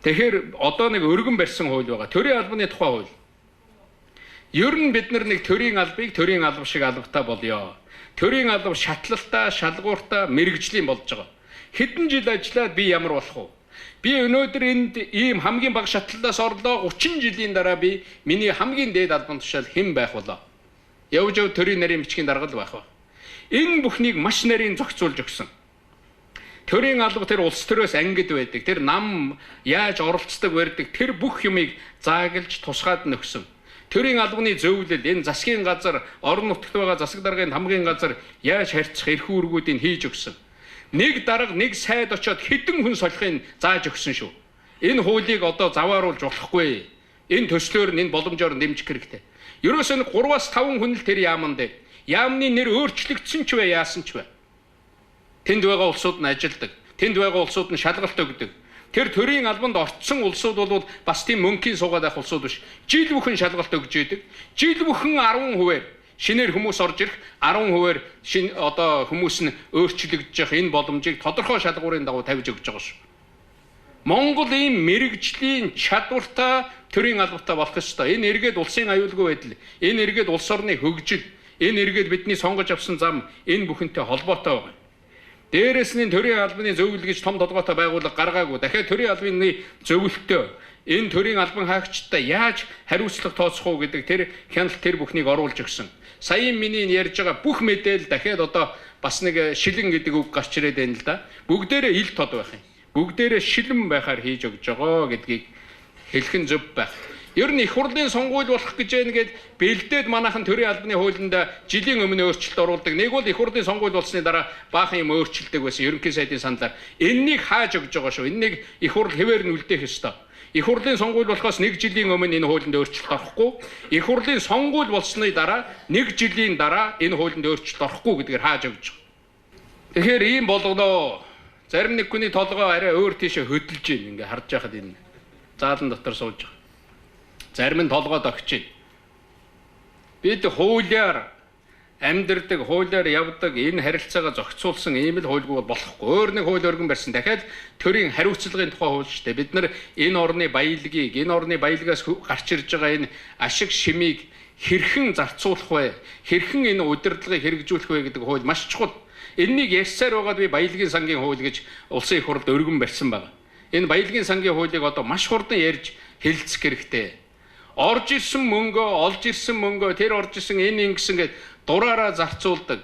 Тэгэхээр одоо нэг өргөн барьсан хууль байгаа. Төрийн албаны тухай хууль. Ер нь бид нар нэг төрийн албыг төрийн алба шиг албатай болёо. Төрийн алба шатлалтай, шалгууртай, мэрэгжлийн болж байгаа. Хэдэн жил ажиллаад би ямар болох вэ? Би өнөөдөр энд ийм хамгийн бага шатлалаас орлоо. 30 жилийн дараа би миний хамгийн дээд албан тушаал хэн байх болоо? Явж яв төрийн нарийн бичгийн дарга л байх ба. Энэ бүхнийг маш нарийн зохицуулж өгсөн. Төрийн алба тэр улс төрөөс ангид байдаг. Тэр нам яаж оролцдог барьдаг тэр бүх юмыг зааглж тусгаад нөхсөн. Төрийн албаны зөвлөл энэ засгийн газар, орон нутагт байгаа засаг даргын тамгын газар яаж харьцах эрх үүргүүдийг хийж өгсөн. Нэг дарга, нэг сайд очиод хэдэн хүн солихыг зааж өгсөн шүү. Энэ хуулийг одоо завааруулж болохгүй. Энэ төслөөр нь энэ боломжоор нэмжих хэрэгтэй. Ерөөсөө нэг 3-5 хүн л тэр яаман дээр. Яамны нэр өөрчлөгдсөн ч вэ, яасан ч вэ. Тэнд байгаа улсууд нь ажилдаг. Тэнд байгаа улсууд нь шалгалт өгдөг. Тэр төрийн албанд орцсон улсууд бол бас тийм мөнхийн суугаад байх улсууд биш. Жил бүхэн шалгалт өгж идэг. Жил бүхэн 10%-аар шинээр хүмүүс орж ирэх, 10%-аар шинэ одоо хүмүүс нь өөрчлөгдөж явах энэ боломжийг тодорхой шалгуурын дагуу тавьж өгч байгаа шүү. Монгол ийм мэрэгжлийн чадвартай төрийн албатай болох ёстой. Энэ эргээд улсын аюулгүй байдал, энэ эргээд улс орны хөгжил, энэ эргээд бидний сонгож авсан зам энэ бүхэнтэй холбоотой байгаа. Дээрээс нь төрийн албаны зөвлөл гэж том толгойтой байгууллага гаргаагүй. Дахиад төрийн албаны зөвлөлтөө энэ төрийн албан хаагчдаа яаж хариуцлага тооцох уу гэдэг тэр хяналт тэр бүхнийг оруулж өгсөн. Саяын миний ярьж байгаа бүх мэдээлэл дахиад одоо бас нэг шилэн гэдэг үг гарч ирээд байна л да. Бүгдээрээ ил тод байх юм. Бүгдээрээ шилэн байхаар хийж өгч байгаа гэдгийг хэлэх нь зөв байх. Ер нь их хурлын сонгуул болох гэж байна гэд бэлдээд манайхан төрийн албаны хуулинд жилийн өмнө өөрчлөлт оруулдаг. Нэг бол их хурлын сонгуул болсны дараа баахан юм өөрчилдөг байсан ерөнхий сайдын саналаар. Эннийг хааж өгч байгаа шүү. Эннийг их хурл хэвээр нь үлдээх ёстой. Их хурлын сонгуул болохоос нэг жилийн өмнө энэ хуулинд өөрчлөлт орохгүй. Их хурлын сонгуул болсны дараа нэг жилийн дараа энэ хуулинд өөрчлөлт орохгүй гэдгээр хааж өгч байгаа. Тэгэхээр ийм болгоноо. Зарим нэг хүний толгой арай өөр тийшээ хөдөлж байна. Ингээ харж байхад энэ заалан дотор сууж байгаа. Зарим нь толгой догч байна. Бид хуулиар амьдардаг, хуулиар явдаг энэ харилцаагаа зохицуулсан ийм л хуульгүй бол болохгүй. Өөр нэг хууль өргөн барьсан. Дахиад төрийн хариуцлагын тухай хууль шүү дээ. Бид нар энэ орны баялагийг, энэ орны баялагаас гарч ирж байгаа энэ ашиг шимийг хэрхэн зарцуулах вэ? Хэрхэн энэ удирдлагыг хэрэгжүүлэх вэ гэдэг хууль маш чухал. Эннийг ярьсаар байгаад би баялагын сангийн хууль гэж улсын их хурлд өргөн барьсан байна. Энэ баялагын сангийн хуулийг одоо маш хурдан ярьж хэлэлцэх хэрэгтэй. Орж ирсэн мөнгөө, олж ирсэн мөнгөө, тэр орж ирсэн энэ ингэсэн гэд дураараа зарцуулдаг.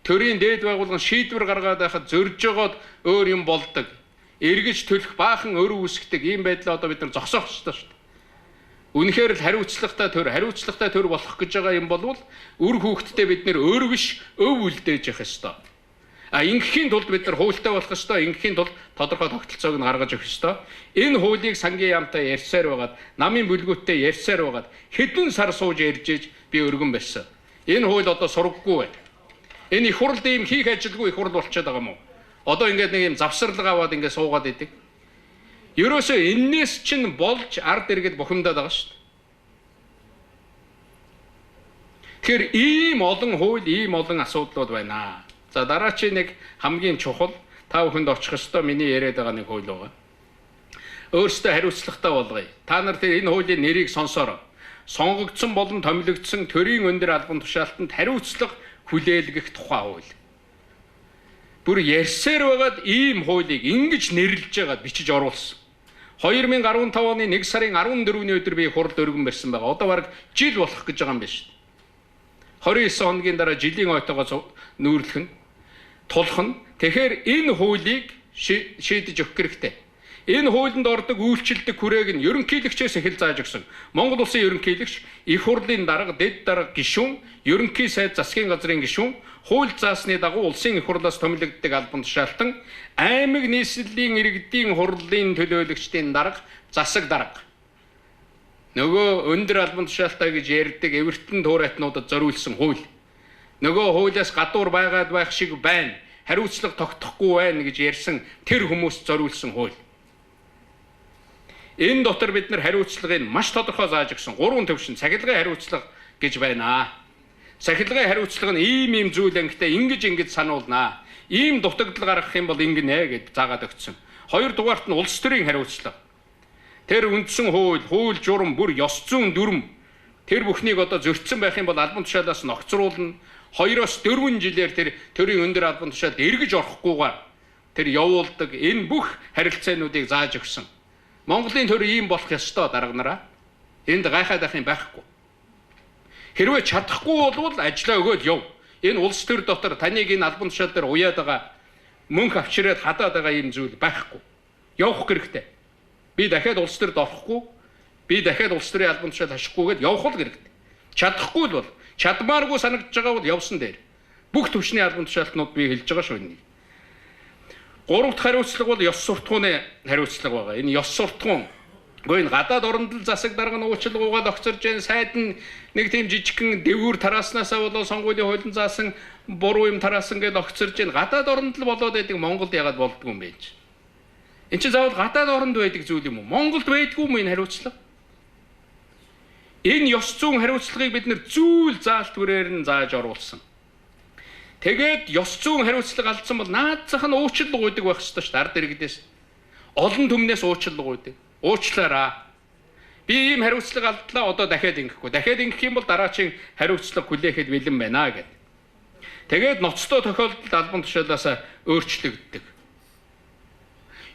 Төрийн дээд байгууллагын шийдвэр гаргаад байхад зөрж жогоод өөр юм болдог. Эргэж төлөх баахан өрөв үсгдэг ийм байдлаа одоо бид нар зогсоох ёстой шүү дээ. Үнэхээр л хариуцлагатай төр, хариуцлагатай төр болох гэж байгаа юм бол үр хүүхдтэй бид нэр өөр биш өв үлдээж явах ёстой. А ингэхийн тулд бид нар хуультай болох ёстой, ингэхийн тулд тодорхой тогтолцоог нь гаргаж өгөх ёстой. Энэ хуулийг сангийн яамтай ярьсаар байгаад, намын бүлгүүттэй ярьсаар байгаад хэдэн сар сууж ярьж иж би өргөн барьсан. Энэ хууль одоо сургаггүй байна. Энэ их хурлд ийм хийх ажилгүй их хурл болчиход байгаа юм уу? Одоо ингээд нэг юм завсарлага аваад ингээд суугаад идэг. Ерөөсөө эннээс чинь болж ард иргэд бухимдаад байгаа шүү дээ. Тэгэхээр ийм олон хууль, ийм олон асуудлууд байна. За дараачийн нэг хамгийн чухал та бүхэнд очих ёстой миний яриад байгаа нэг хууль байгаа. Өөрсдөө хариуцлагатай болгоё. Та нар тэр энэ хуулийн нэрийг сонсороо. Сонгогдсон болон томилогдсон төрийн өндөр албан тушаалтанд хариуцлага хүлээлгэх тухай хууль. Бүр ярьсаар байгаад ийм хуулийг ингэж нэрлэж байгаад бичиж оруулсан. 2015 оны 1 сарын 14-ний өдөр би хуралд өргөн барьсан байгаа. Одоо бараг жил болох гэж байгаа юм байна шүү дээ. 29 хоногийн дараа жилийн ойтойгоо нүүрлэх нь тулах нь. Тэгэхээр энэ хуулийг шийдэж өгөх хэрэгтэй. Энэ хуулинд ордог үйлчилдэг хүрээг нь ерөнхийлөгчөөс эхэл зааж өгсөн. Монгол улсын ерөнхийлөгч, их хурлын дарга, дэд дарга гишүүн, ерөнхий сайд засгийн газрын гишүүн, хууль заасны дагуу улсын их хурлаас томилогддог албан тушаалтан, аймаг нийслэлийн иргэдийн хурлын төлөөлөгчдийн дарга, засаг дарга. Нөгөө өндөр албан тушаалтай гэж ярьдаг эвертэн туурайтнуудад зориулсан хууль. Нөгөө хуулиас гадуур байгаад байх шиг байна. Хариуцлага тогтохгүй байна гэж ярьсан тэр хүмүүст зориулсан хууль. Энэ дотор бид нар хариуцлагыг маш тодорхой зааж өгсөн. 3 төвшин цахилгаан хариуцлага гэж байна. Цахилгаан хариуцлага нь ийм ийм зүйл ангитай ингэж ингэж сануулнаа. Ийм дутагдал гаргах юм бол ингэнэ гэд заагаад өгсөн. Хоёрдугаарт нь улс төрийн хариуцлага. Тэр үндсэн хууль, хууль журам, бүр ёс зүйн дүрм тэр бүхнийг одоо зөрчсөн байх юм бол албан тушаалаас ногцруулна. 2-4 жилээр тэр төрийн өндөр албан тушаалд эргэж орохгүйгээр тэр явуулдаг энэ бүх харилцаануудыг зааж өгсөн. Монголын төр ийм болох ёстой дарга нараа. Энд гайхаад байх юм байхгүй. Хэрвээ чадахгүй болвол ажлаа өгөөд яв. Энэ улс төр дотор таныг энэ албан тушаал дээр уяад байгаа, мөнх авчираад хадаад байгаа юм зүйл байхгүй. Явах хэрэгтэй. Би дахиад улс төрд орохгүй, би дахиад улс төрийн албан тушаал хашихгүйгээд явах л хэрэгтэй. Чадахгүй л бол, чадмааргүй санагдаж байгаа бол явсан дээр. Бүх түвшний албан тушаалтнууд би хэлж байгаа шүү энийг. Гурав дахь хариуцлага бол ёс суртахууны хариуцлага байгаа. Энэ ёс суртахуун. Гэхдээ энэ гадаад орондол засаг дарга нь уучлалгуугаад огцорж जैन сайд нь нэг тийм жижигхэн дэвгүүр тарааснаасаа болоо сонгуулийн хуулийн заасан буруу юм тараасан гэдээ огцорж जैन гадаад орондол болоод байдаг Монголд ягаад болдгоо юм бэ гэж. Энд чинь заавал гадаад оронд байдаг зүйл юм уу? Монголд байдгүй юм энэ хариуцлага. Энэ ёс зүйн хариуцлагыг бид нэр зүйл заалт бүрээр нь зааж оруулсан. Тэгээд ёс зүйн хариуцлага алдсан бол наад зах нь уучлал гуйдаг байх ёстой шүү дээ. Ард иргэдээс. Олон түмнээс уучлал гуйдаг. Уучлаарай. Би ийм хариуцлага алдлаа, одоо дахиад ингэхгүй. Дахиад ингэх юм бол дараачийн хариуцлага хүлээхэд бэлэн байна гэд. Тэгээд ноцтой тохиолдолд албан тушаалаас өөрчлөгддөг.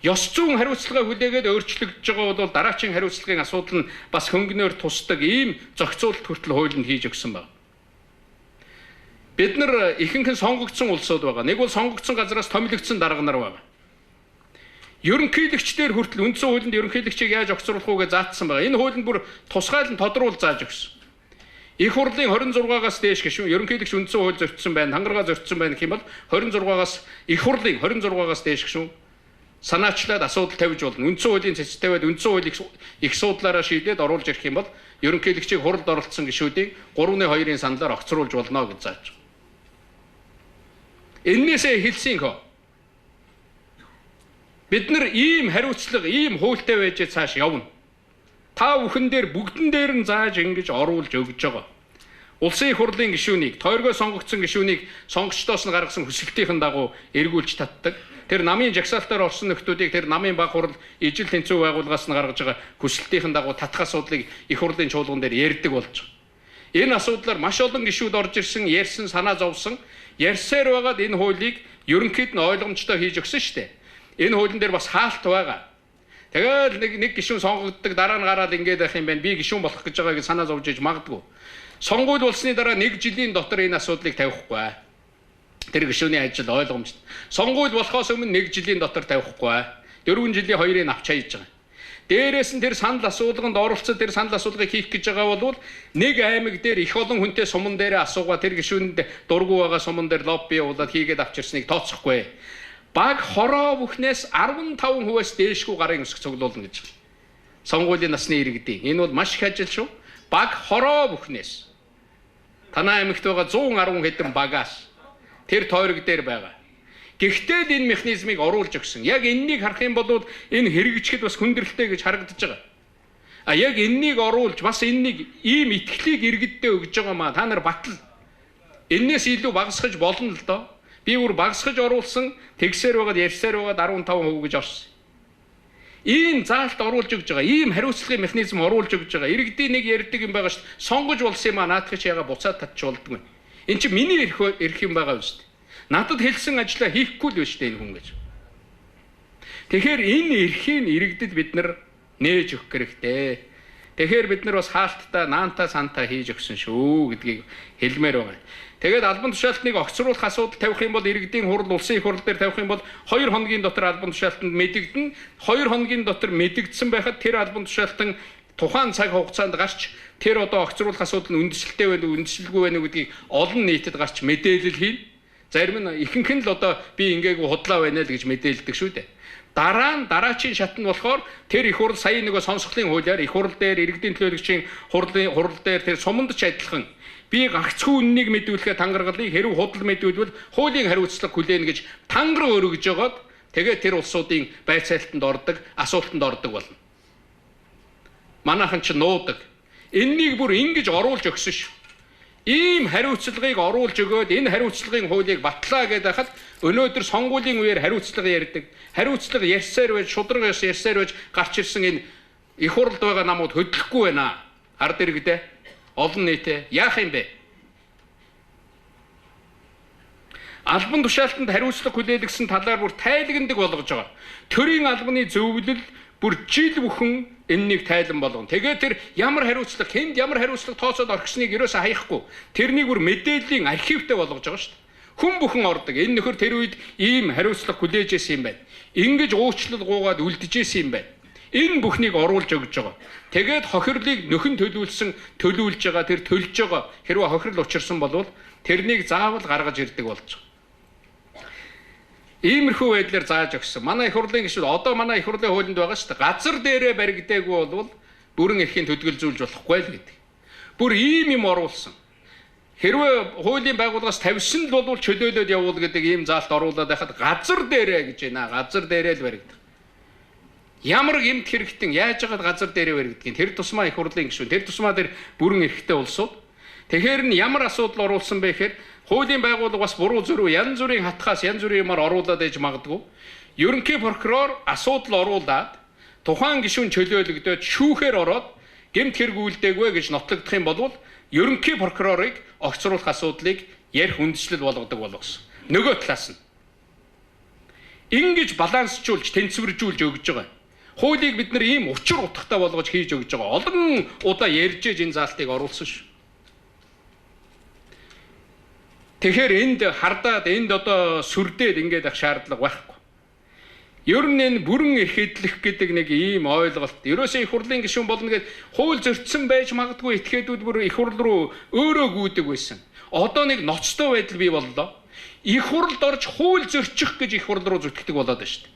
Ёс зүйн хариуцлага хүлээгээд өөрчлөгдөж байгаа бол дараачийн хариуцлагын асуудал нь бас хөнгөнөөр тусдаг ийм зохицуулалт хүртэл хуулинд хийж өгсөн байна. Бид нар ихэнх нь сонгогдсон улсууд байгаа. Нэг бол сонгогдсон газараас томилогдсон дарга нар байгаа. Ерөнхийлөгчдөр хүртэл үндсэн хуулинд ерөнхийлөгчийг яаж огцруулах уу гэж заасан байгаа. Энэ хуулинд бүр тусгайлан тодруулж зааж өгсөн. Их хурлын 26-аас дээш гишүүн ерөнхийлөгч үндсэн хууль зөрчсөн байна, хангаргаа зөрчсөн байна гэх юм бол 26-аас их хурлын 26-аас дээш гишүүн санаачлаад асуудал тавьж болно. Үндсэн хуулийн цэц тавиад үндсэн хуулийг их суудлаараа шийдээд оруулж ирэх юм бол ерөнхийлөгчийг хуралд оролцсон гишүүдийн 3-2-ын саналаар огцруулж болно гэж зааж байгаа. Эннээсээ хэлсэн хөө. Бид нар ийм хариуцлага, ийм хуультай байж цааш явна. Та бүхэн дээр бүгдэн дээр нь зааж ингэж оруулж өгж байгаа. Улсын их хурлын гишүүнийг, тойргоо сонгогдсон гишүүнийг сонгогчдоос нь гаргасан хүсэлтийн дагуу эргүүлж татдаг. Тэр намын жагсаалтаар орсон нөхдүүдийг тэр намын баг хурал ижил тэнцүү байгууллагаас нь гаргаж байгаа хүсэлтийн дагуу татах асуудлыг их хурлын чуулган дээр ярьдаг болж байгаа. Энэ асуудлаар маш олон гишүүд орж ирсэн, ярьсан, санаа зовсон. Ярьсаар байгаад энэ хуулийг ерөнхийд нь ойлгомжтой хийж өгсөн шүү дээ. Энэ хуулийн дээр бас хаалт байгаа. Тэгэл нэг гишүүн сонгогддог, дараа нь гараад ингээд байх юм байна. Би гишүүн болох гэж байгааг санаа зовж иж магадгүй. Сонгуул болсны дараа нэг жилийн дотор энэ асуудлыг тавихгүй. Тэр гишүүний ажил ойлгомжтой. Сонгуул болохоос өмнө нэг жилийн дотор тавихгүй. 4 жилийн хоёрыг авч хайж байгаа. Дээрээс нь тэр санал асуулганд оролцоод тэр санал асуулгыг хийх гэж байгаа бол нэг аймаг дээр их олон хүнтэй суман дээрээ асуугаа тэр гишүүнд дургу байгаа суман дээр лобби явуулаад хийгээд авчирсныг тооцохгүй. Баг хороо бүхнээс 15%-аас дээшгүй гарын өсөх цуглуулна гэж байна. Сонгуулийн насны иргэдийн. Энэ бол маш их ажил шүү. Баг хороо бүхнээс. Танай аймагт байгаа 110 хэдэн багаас тэр тойрог дээр байгаа. Гэхдээ л энэ механизмыг оруулж өгсөн. Яг энэнийг харах юм бол энэ хэрэгжихэд бас хүндрэлтэй гэж харагдаж байгаа. А яг энэнийг оруулж бас энэнийг ийм итгэлийг иргэддээ өгж байгаа маа. Та нар батал. Эннээс илүү багасгаж болно л доо. Би бүр багасгаж оруулсан, тэгсээр байгаад ярьсаар байгаад 15% гэж орсон. Ийм заалт оруулж өгж байгаа, ийм хариуцлагын механизм оруулж өгж байгаа. Иргэдийн нэг ярьдаг юм байгаа шүү дээ. Сонгож болсон юм аа, наадах чи яга буцаад татчих болдгүй. Энд чи миний эрх юм байгаа шүү дээ. Надад хэлсэн ажлаа хийхгүй л биш дээ энэ хүн гэж. Тэгэхээр энэ эрхийг иргэдэд бид нар нээж өгөх хэрэгтэй. Тэгэхээр бид нар бас хаалттай, наантаа сантаа хийж өгсөн шүү гэдгийг хэлмээр байгаа. Тэгээд албан тушаалтныг огцруулах асуудал тавих юм бол иргэдийн хурал, улсын их хурал дээр тавих юм бол 2 хоногийн дотор албан тушаалтанд мэдэгдэнэ. 2 хоногийн дотор мэдэгдсэн байхад тэр албан тушаалтан тухайн цаг хугацаанд гарч тэр одоо огцруулах асуудал нь үндэслэлтэй байна уу, үндэслэлгүй байна уу гэдгийг олон нийтэд гарч мэдээлэл хийнэ. Зарим нь ихэнх нь л одоо би ингээгүй худлаа байна л гэж мэдээлдэг шүү дээ. Дараа нь дараачийн шат нь болохоор тэр их хурал сая нөгөө сонсголын хуулиар их хурал дээр иргэдийн төлөөлөгчийн хурлын хурал дээр тэр суманд ч адилхан би гагцхүү үннийг мэдүүлэхэд тангаргалыг хэрв худал мэдүүлбэл хуулийн хариуцлага хүлээнэ гэж тангараг өргөж жогоод тэгээд тэр улсуудын байцаалтанд ордог, асуултанд ордог болно. Манайхан ч нуудаг. Эннийг бүр ингэж оруулж өгсөн шүү. Ийм хариуцлагыг оруулж өгөөд энэ хариуцлагын хуулийг батлаа гэдэг хахад өнөөдөр сонгуулийн үеэр хариуцлага ярьдаг. Хариуцлага ярьсаар байж, шудраг ёс ярьсаар байж гарч ирсэн энэ их хурлд байгаа намууд хөдлөхгүй байна. Ард иргэдээ олон нийтээ яах юм бэ? Албан тушаалтанд хариуцлага хүлээлгэсэн талаар бүр тайлгнадаг болгож байгаа. Төрийн албаны зөвлөл Бүр жил бүхэн энэнийг тайлан болгоно. Тэгээд тэр ямар хариуцлага, хэнд ямар хариуцлага тооцоод орхисныг ерөөсөө хаяхгүй. Тэрнийг бүр мэдээллийн архивтай болгож байгаа шүү дээ. Хүн бүхэн ордог. Энэ нөхөр тэр үед ийм хариуцлага хүлээж исэн юм байна. Ингэж уучлал гуугаад үлдэжсэн юм байна. Энэ бүхнийг оруулж өгж байгаа. Тэгээд хохирлыг нөхөн төлүүлсэн, төлүүлж байгаа, тэр төлж байгаа. Хэрвээ хохирол учирсан болвол тэрнийг заавал гаргаж ирдэг болж байгаа. Иймэрхүү байдлаар зааж өгсөн. Манай их хурлын гишүүд одоо манай их хурлын хуулинд байгаа шүү дээ. Газар дээрээ баригдаагүй болвол бүрэн эрхийн төдгөлзүүлж болохгүй л гэдэг. Бүр ийм юм оруулсан. Хэрвээ хуулийн байгууллагаас тавьсан л болвол чөлөөлөд явуул гэдэг ийм заалт оруулаад байхад газар дээрээ гэж байна. Газар дээрээ л баригдах. Ямар гэмт хэрэгтэн яаж яагаад газар дээрээ баригдгийг тэр тусмаа их хурлын гишүүн, тэр тусмаа тэр бүрэн эрхтэй улсууд. Тэгэхээр нь ямар асуудал оруулсан бэ гэхээр хуулийн байгууллага бас буруу зүрүү янз бүрийн хатхаас янз бүрийн юмар оруулаад ээж магадгүй. Ерөнхий прокурор асуудал оруулаад тухайн гишүүн чөлөөлөгдөөд шүүхээр ороод гэмт хэрэг үлдээгүй гэж нотлогдох юм бол ерөнхий прокурорыг огцруулах асуудлыг ярих үндслэл болгодог болгосон. Нөгөө талаас нь ингэж балансжуулж тэнцвэржүүлж өгж байгаа. Хуулийг бид нар ийм учир утгатай болгож хийж өгж байгаа. Олон удаа ярьж ээж энэ заалтыг оруулсан шүү. Тэгэхээр энд хардаад энд одоо сүрдээд ингээд ах шаардлага байхгүй. Ер нь энэ бүрэн эрх эдлэх гэдэг нэг ийм ойлголт. Ерөөсөө их хурлын гишүүн болно гэд хууль зөрчсөн байж магадгүй этгээдүүд бүр их хурл руу өөрөө гүйдэг байсан. Одоо нэг ноцтой байдал бий боллоо. Их хурлд орж хууль зөрчих гэж их хурл руу зүтгэдэг болоод байна шүү дээ.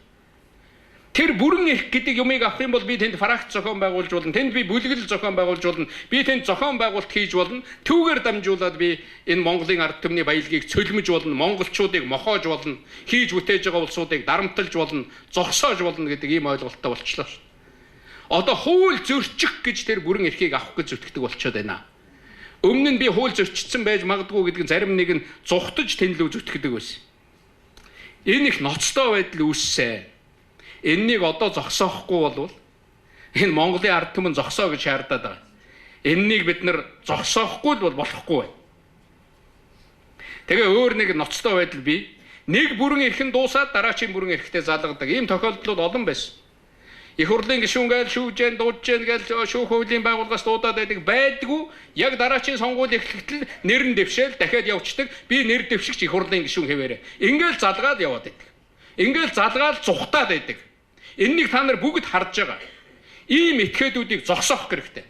Тэр бүрэн эрх гэдэг юмыг авах юм бол би тэнд фракц зохион байгуулж болно, тэнд би бүлэглэл зохион байгуулж болно, би тэнд зохион байгуулалт хийж болно. Түүгээр дамжуулаад би энэ Монголын ард түмний баялагийг цөлмөж болно, монголчуудыг мохоож болно, хийж бүтээж байгаа улсуудыг дарамтлж болно, зогсоож болно гэдэг ийм ойлголттой болчлоо шүү. Одоо хууль зөрчих гэж тэр бүрэн эрхийг авах гэж зүтгэдэг болчиход байна. Өмнө нь би хууль зөрчсөн байж магадгүй гэдэг нь зарим нэг нь зугтаж тэнлүү зүтгэдэг байсан. Энэ их ноцтой байдал үүссэн. Эннийг одоо зогсоохгүй болвол энэ Монголын ард түмэн зогсоо гэж шаардаад байгаа. Эннийг бид нар зогсоохгүй л бол болохгүй байна. Тэгээ өөр нэг ноцтой байдал бий. Нэг бүрэн эрхэн дуусаад дараачийн бүрэн эрхтэй залгадаг. Ийм тохиолдлууд олон байсан. Их хурлын гишүүн гээл шүүжэн, дууджэн гээл шүүх хуулийн байгууллагаас дуудаад байдаг байдгүй. Яг дараачийн сонгуул эхлэхдээ нэр нь дэвшээл дахиад явцдаг. Би нэр дэвшигч их хурлын гишүүн хэвээрээ. Ингээл залгаад яваад байдаг. Ингээл залгаал зүхтаад байдаг. Энэнийг та нар бүгд харж байгаа. Ийм этгээдүүдийг зогсоох хэрэгтэй.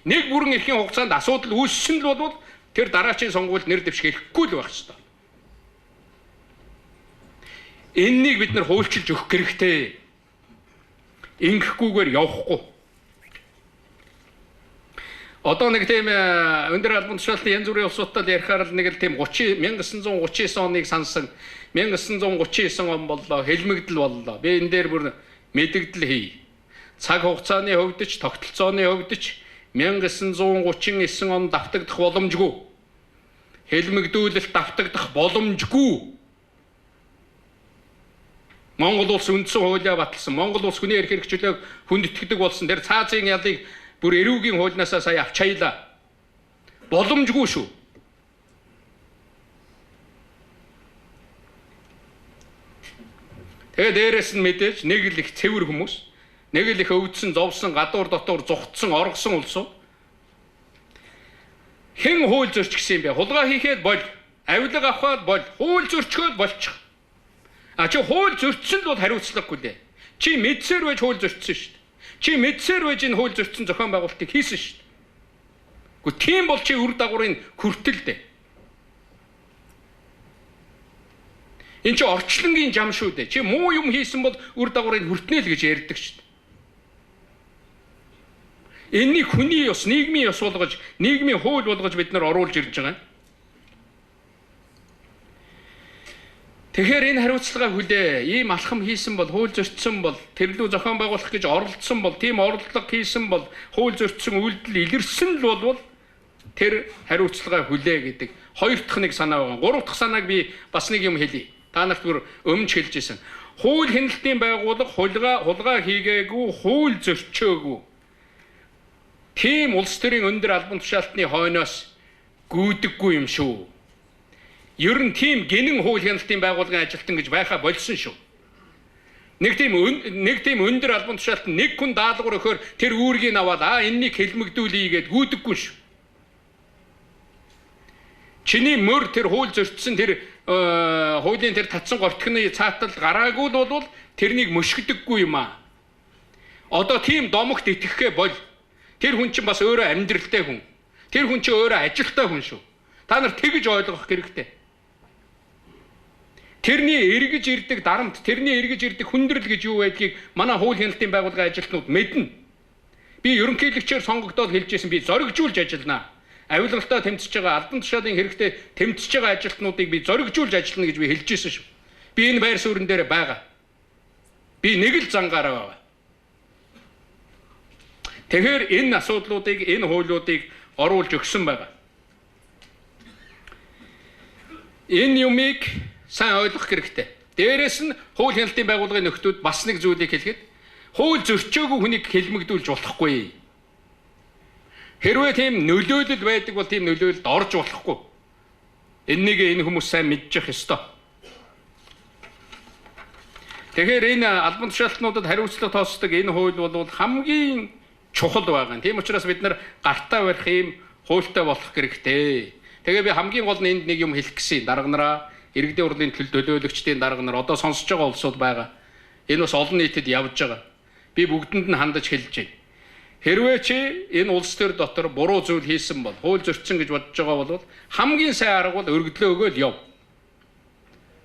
Нэг бүрэн эрхийн хугацаанд асуудал үүссэн л болвол тэр дараачийн сонгуульд нэр дэвших хэрэггүй л байх ёстой. Энэнийг бид нар хуульчилж өгөх хэрэгтэй. Ингэхгүйгээр явахгүй. Одоо нэг тийм өндөр албан тушаалтын янз бүрийн улсуудтай ярихаар л нэг л тийм 1939 оныг сансан. 1939 он боллоо, хэлмэгдэл боллоо. Би энэ дээр бүр мэдэгдэл хий. Цаг хугацааны хувьд ч, тогтолцооны хувьд ч 1939 он давтагдах боломжгүй. Хэлмэгдүүлэлт давтагдах боломжгүй. Монгол улс үндсэн хуулиа баталсан. Монгол улс хүний эрх хэрэгчлөөг хүндэтгэдэг болсон. Тэр цаазын ялыг бүр эрүүгийн хуулиасаа сая авч хаялаа. Боломжгүй шүү. Тэгээ дээрэс нь мэдээж нэг л их цэвэр хүмүүс, нэг л их өвдсөн, зовсон, гадуур дотор зугтсан, оргосон улсууд хэн хууль зөрчихсөн юм бэ? Хулгай хийхэд боль, авилга авахад боль, хууль зөрчгөөд болчих. А чи хууль зөрчсөн л бол хариуцлагагүй лээ. Чи мэдсээр байж хууль зөрчсөн шүү дээ. Чи мэдсээр байж энэ хууль зөрчсөн зохион байгуулалтыг хийсэн шүү дээ. Гэхдээ тийм бол чи үр дагаврын хүртэл дээ. Энэ чи орчлонгийн жам шүү дээ. Чи муу юм хийсэн бол үр дагаврыг хүртнэ л гэж ярьдаг шүү дээ. Энэнийг хүний ёс, нийгмийн ёс болгож, нийгмийн хууль болгож бид нар оруулж ирж байгаа юм. Тэгэхээр энэ хариуцлагаа хүлээ. Ийм алхам хийсэн бол, хууль зөрчсөн бол, тэрлүү зохион байгуулах гэж оролдсон бол, тийм оролдлого хийсэн бол, хууль зөрчсөн үйлдэл илэрсэн л болвол тэр хариуцлагаа хүлээ гэдэг хоёр дахь нэг санаа байгаа. Гурав дахь санааг би бас нэг юм хэлье. Та нарт бүр өмнө ч хэлж ирсэн. Хууль хяналтын байгууллага хулгай хийгээгүй, хууль зөрчөөгүй. Тийм улс төрийн өндөр албан тушаалтны хойноос гүйдэггүй юм шүү. Ер нь тийм гинэн хууль хяналтын байгууллагын ажилтан гэж байхаа болсон шүү. Нэг тийм өндөр албан тушаалт нэг хүн даалгавар өгөхөөр тэр үүргийг аваад энэнийг хэлмэгдүүлье гэд гүйдэггүй шүү. Чиний мөр тэр хууль зөрчсөн тэр хуулийн тэр татсан гортгоны цаатал гараагүй л бол тэрнийг мөшгдөггүй юм аа. Одоо тийм домогт итгэхээ боль. Тэр хүн чинь бас өөрөө амьдралтай хүн. Тэр хүн чинь өөрөө ажилтай хүн шүү. Та нар тэгж ойлгох хэрэгтэй. Тэрний эргэж ирдэг дарамт, тэрний эргэж ирдэг хүндрэл гэж юу байдгийг манай хууль хяналтын байгууллагын ажилтнууд мэднэ. Би ерөнхийлөгчөөр сонгогдоод хэлж ирсэн, би зоригжуулж ажиллана. Авилгалтай тэмцэж байгаа, албан тушаалын хэрэгтэй тэмцэж байгаа ажилтнуудыг би зоригжуулж ажиллана гэж би хэлж ирсэн шүү. Би энэ байр суурин дээр байгаа. Би нэг л зангаараа байгаа. Тэгэхээр энэ асуудлуудыг, энэ хуулиудыг оруулж өгсөн байгаа. Энэ юмыг сайн ойлгох хэрэгтэй. Дээрээс нь хууль хяналтын байгууллагын нөхдүүд бас нэг зүйлийг хэлэхэд хууль зөрчөөгүй хүнийг хэлмэгдүүлж болохгүй. Хэрвээ тийм нөлөөлөл байдаг бол тийм нөлөөлөлд орж болохгүй. Эннийг энэ хүмүүс сайн мэдчих ёстой. Тэгэхээр энэ албан тушаалтнуудад хариуцлага тооцдог энэ хууль бол хамгийн чухал байгаа. Тийм учраас бид нар гартаа барих юм хуультай болох хэрэгтэй. Тэгээ би хамгийн гол нь энд нэг юм хэлэх гэсэн. Дарга нараа, иргэдийн хурлын төлөөлөгчдийн дарга нар одоо сонсож байгаа улсууд байгаа. Энэ бас олон нийтэд явж байгаа. Би бүгдэнд нь хандаж хэлж байна. Хэрвээ чи энэ улс төр дотор буруу зүйл хийсэн бол, хууль зөрчсөн гэж бодож байгаа бол хамгийн сайн арга бол өргөдлөө өгөөл яв.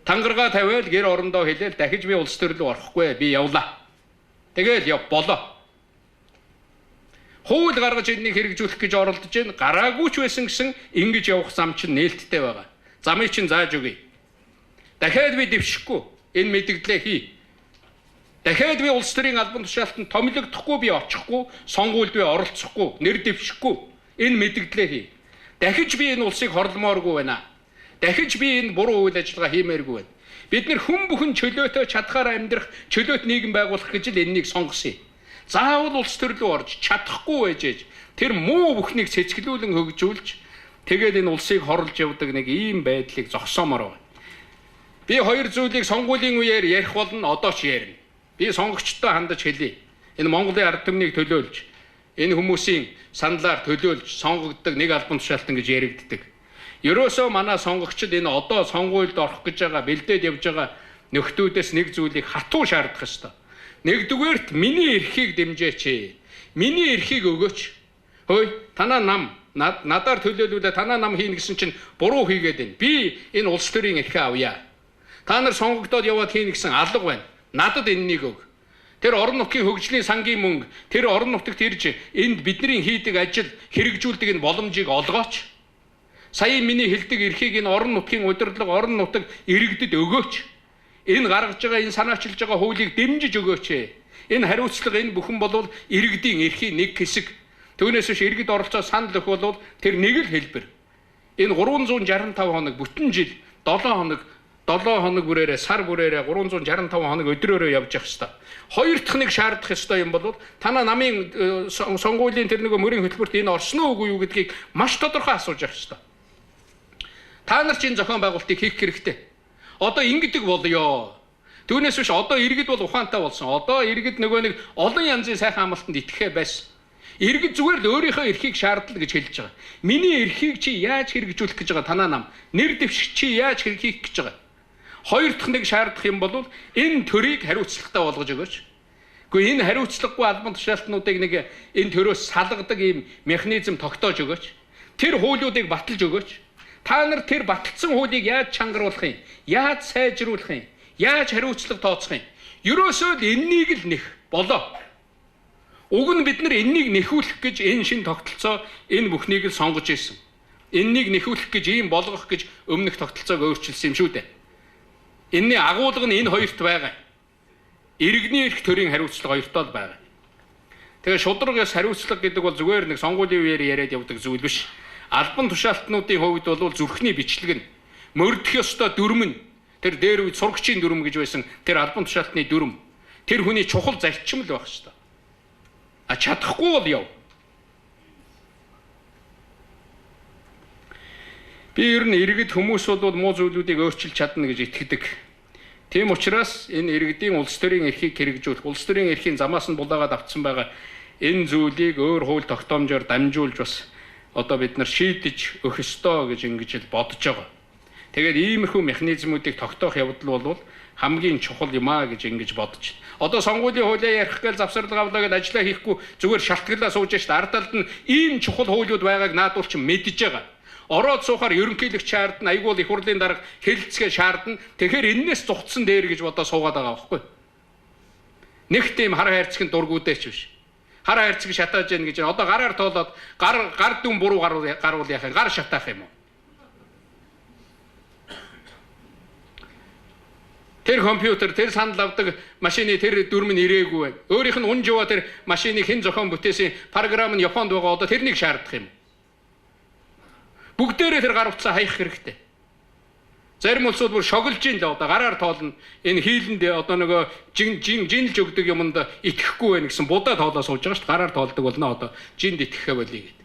Тангаргаа тавиал гэр орондоо хэлээл дахиж би улс төр рүү орохгүй, би явлаа. Тэгээл яв болоо. Хууль гаргаж энэнийг хэрэгжүүлэх гэж оролдож байна. Гараагүй ч байсан гэсэн ингэж явах зам чинь нээлттэй байгаа. Замыг чинь зааж өгье. Дахиад би дэвшихгүй энэ мэдгдлээ хий. Дахиад би улс төрийн албан тушаалтанд томилогдохгүй, би очихгүй, сонгуульд би оролцохгүй, нэр дэвшихгүй энэ мэдгдлээ хий. Дахиж би энэ улсыг хорломооргүй байна. Дахиж би энэ буруу үйл ажиллагаа хиймээргүй байна. Бид нэр хүн бүхэн чөлөөтэй чадхаар амьдрах, чөлөөт нийгэм байгуулах гэж л энэнийг сонгосон юм. Заавал улс төр рүү орж чадахгүй байж ээж тэр муу бүхнийг цэцгэлүүлэн хөгжүүлж тэгээд энэ улсыг хорлж явдаг нэг ийм байдлыг зогсоомоор байна. Би хоёр зүйлийг сонгуулийн үеэр ярих болно, одоо ч ярина. Би сонгогчдод хандаж хэлье. Энэ Монголын ард түмнийг төлөөлж, энэ хүмүүсийн саналаар төлөөлж сонгогддог нэг албан тушаалтан гэж яригддаг. Ерөөсөө манай сонгогчид энэ одоо сонгуульд орох гэж байгаа, бэлдээд явж байгаа нөхдүүдээс нэг зүйлийг хатуу шаардах ёстой. Нэгдүгээрт миний эрхийг дэмжээч. Миний эрхийг өгөөч. Хөөе, танаа нам надаар төлөөлүүлээ, танаа нам хийнэ гэсэн чинь буруу хийгээд байна. Би энэ улс төрийн эрхээ авъя. Та нар сонгогдоод яваад хийнэ гэсэн алга байна. Надад энэнийг өг. Тэр орон нутгийн хөгжлийн сангийн мөнгө, тэр орон нутагт ирж энд бидний хийдэг ажил хэрэгжүүлдэг энэ боломжийг олгооч. Сая миний хэлдэг эрхийг энэ орон нутгийн удирдлага, орон нутаг иргэдэд өгөөч. Энэ гаргаж байгаа, энэ санаачилж байгаа хуулийг дэмжиж өгөөч. Энэ хариуцлага, энэ бүхэн бол иргэдийн эрхийн нэг хэсэг. Түүнээс биш иргэд оролцоо санал өгөх бол тэр нэг л хэлбэр. Энэ 365 хоног бүтэн жил 7 хоног 7 хоног бүрээрээ сар бүрээрээ 365 хоног өдрөөрөө явж явах ёстой. Хоёр дахь нэг шаардах ёстой юм бол танаа намын сонгуулийн тэр нөгөө мөрийн хөтөлбөрт энэ орсон уу үгүй юу гэдгийг маш тодорхой асууж явах ёстой. Та нар чинь зохион байгуулалтыг хийх хэрэгтэй. Одоо ингэдэг болёо. Түүнээс биш одоо иргэд бол ухаантай болсон. Одоо иргэд нөгөө нэг олон янзын сайхан амлалтанд итгэхээ байсан. Иргэд зүгээр л өөрийнхөө эрхийг шаардла гэж хэлж байгаа. Миний эрхийг чи яаж хэрэгжүүлэх гэж байгаа танаа нам? Нэр дэвших чи яаж хийх гэж байгаа? Хоёр дахь нэг шаардах юм бол энэ төрийг хариуцлагатай болгож өгөөч. Гэхдээ энэ хариуцлагагүй албан тушаалтнуудыг нэг энэ төрөөс салгадаг ийм механизм тогтоож өгөөч. Тэр хуулиудыг баталж өгөөч. Та нар тэр баталсан хуулийг яаж чангаруулах юм? Яаж сайжруулах юм? Яаж хариуцлага тооцох юм? Ерөөсөө л энэнийг л нэх болоо. Уг нь бид нар энэнийг нэхүүлэх гэж энэ шин тогтолцоо энэ бүхнийг л сонгож ирсэн. Энэнийг нэхүүлэх гэж ийм болгох гэж өмнөх тогтолцоог өөрчилсөн юм шүү дээ. Энэний агуулга нь энэ хоёрт байгаа. Иргэний эрх, төрийн хариуцлага хоёртоо л байгаа. Тэгээ шударга ёс хариуцлага гэдэг бол зүгээр нэг сонгуулийн үеэр яриад явдаг зүйл биш. Албан тушаалтнуудын хувьд бол зүрхний бичлэг нь мөрдөх ёстой дүрм нь тэр дээр үед сурагчийн дүрм гэж байсан тэр албан тушаалтны дүрм тэр хүний чухал зарчим л байх ёстой. А чадахгүй бол яв. Би ер нь иргэд хүмүүс бол муу зүйлүүдийг өөрчилж чадна гэж итгэдэг. Тийм учраас энэ иргэдийн улс төрийн эрхийг хэрэгжүүлэх, улс төрийн эрхийн замаас нь булаагаад авцсан байгаа энэ зүйлийг өөр хууль тогтоомжоор дамжуулж бас одоо бид нар шийдэж өгөх ёстой гэж ингэж л бодож байгаа. Тэгээд иймэрхүү механизмуудыг тогтоох явдал бол хамгийн чухал юм аа гэж ингэж бодож байна. Одоо сонгуулийн хуулиа ярих гээл завсарлага авлаа гэж ажиллаа хийхгүй зүгээр шалтгаалаа сууж шít ард талд нь ийм чухал хуулиуд байгааг наадвал чи мэдж байгаа. Ороод суухаар ерөнхийлөгч шаардна, айгуул их хурлын дарга хэлэлцгээ шаардна. Тэгэхээр эннээс зугтсан дээр гэж бодоо суугаад байгаа байхгүй. Нэг тийм хар хайрцагт дургуудээ ч биш. Хар хайрцаг шатааж яах гэж одоо гараар тоолоод гар дүн буруу гарвал яах юм? Гар шатаах юм уу? Тэр компьютер, тэр санал авдаг машины тэр дүрм нь ирээгүй байна. Өөрийнх нь унж яваа тэр машиныг хэн зохион бүтээсэн програм нь Японд байгаа, одоо тэрнийг шаардах юм. Бүгдээрээ тэр гар утсаа хаях хэрэгтэй. Зарим улсууд бүр шоглож ийн л одоо гараар тоолно. Энэ хийлэнд одоо нөгөө жин жин жинлж өгдөг юмд итгэхгүй байх гэсэн будаа тоолоо сууж байгаа шүү дээ. Гараар тоолдог болно одоо жинд итгэхээ болиё гэд.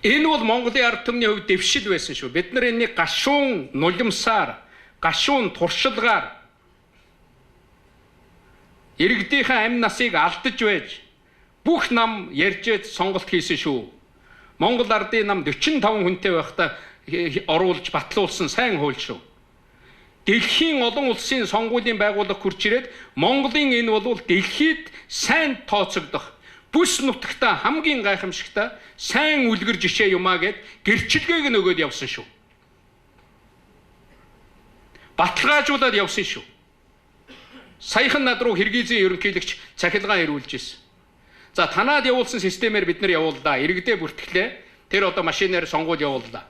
Энэ бол Монголын ард түмний хувьд дэвшил байсан шүү. Бид нар энэнийг гашуун нулимсаар, гашуун туршилгаар иргэдийнхээ амь насыг алдаж байж бүх нам ярьжээд сонголт хийсэн шүү. Монгол ардын нам 45 хүнтэй байхдаа оруулж батлуулсан сайн хууль шүү. Дэлхийн олон улсын сонгуулийн байгууллага хурж ирээд Монголын энэ бол дэлхийд сайн тооцогдох, бүс нутагта хамгийн гайхамшигтай сайн үлгэр жишээ юм а гэд гэрчлэгээг нь өгөөд явсан шүү. Баталгаажуулаад явсан шүү. Саяхан над руу Киргизийн ерөнхийлөгч цахилгаан ирүүлж ирсэн. За танаад явуулсан системээр бид нар явууллаа. Иргэдээ бүртгэлээ. Тэр одоо машинаар сонгуул явууллаа.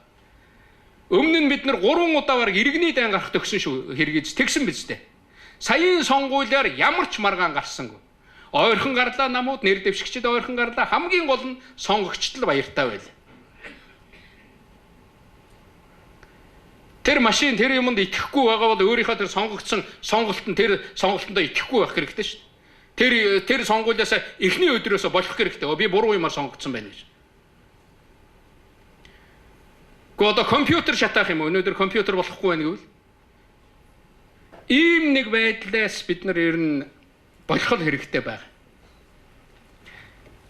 Өмнө нь бид нар 3 удаа бараг иргэний дайн гарах төгсөн шүү. Киргиз тэгсэн биз дээ. Саяын сонгуулиар ямар ч маргаан гарсангүй. Ойрхон гарлаа намууд, нэр дэвшигчид ойрхон гарлаа. Хамгийн гол нь сонгогчд л баяртай байл. Тэр машин тэр юмд итгэхгүй байгаа бол өөрийнхөө тэр сонгогдсон сонголтод тэр сонголтондоо итгэхгүй байх хэрэгтэй шүү дээ. Тэр сонгуулиас эхний өдрөөсөө болох хэрэгтэй. Би буруу юмар сонгогдсон байна гэж. Гэхдээ одоо компьютер шатаах юм уу? Өнөөдөр компьютер болохгүй байна гэвэл ийм нэг байдлаас бид нар ер нь болох хэрэгтэй байна.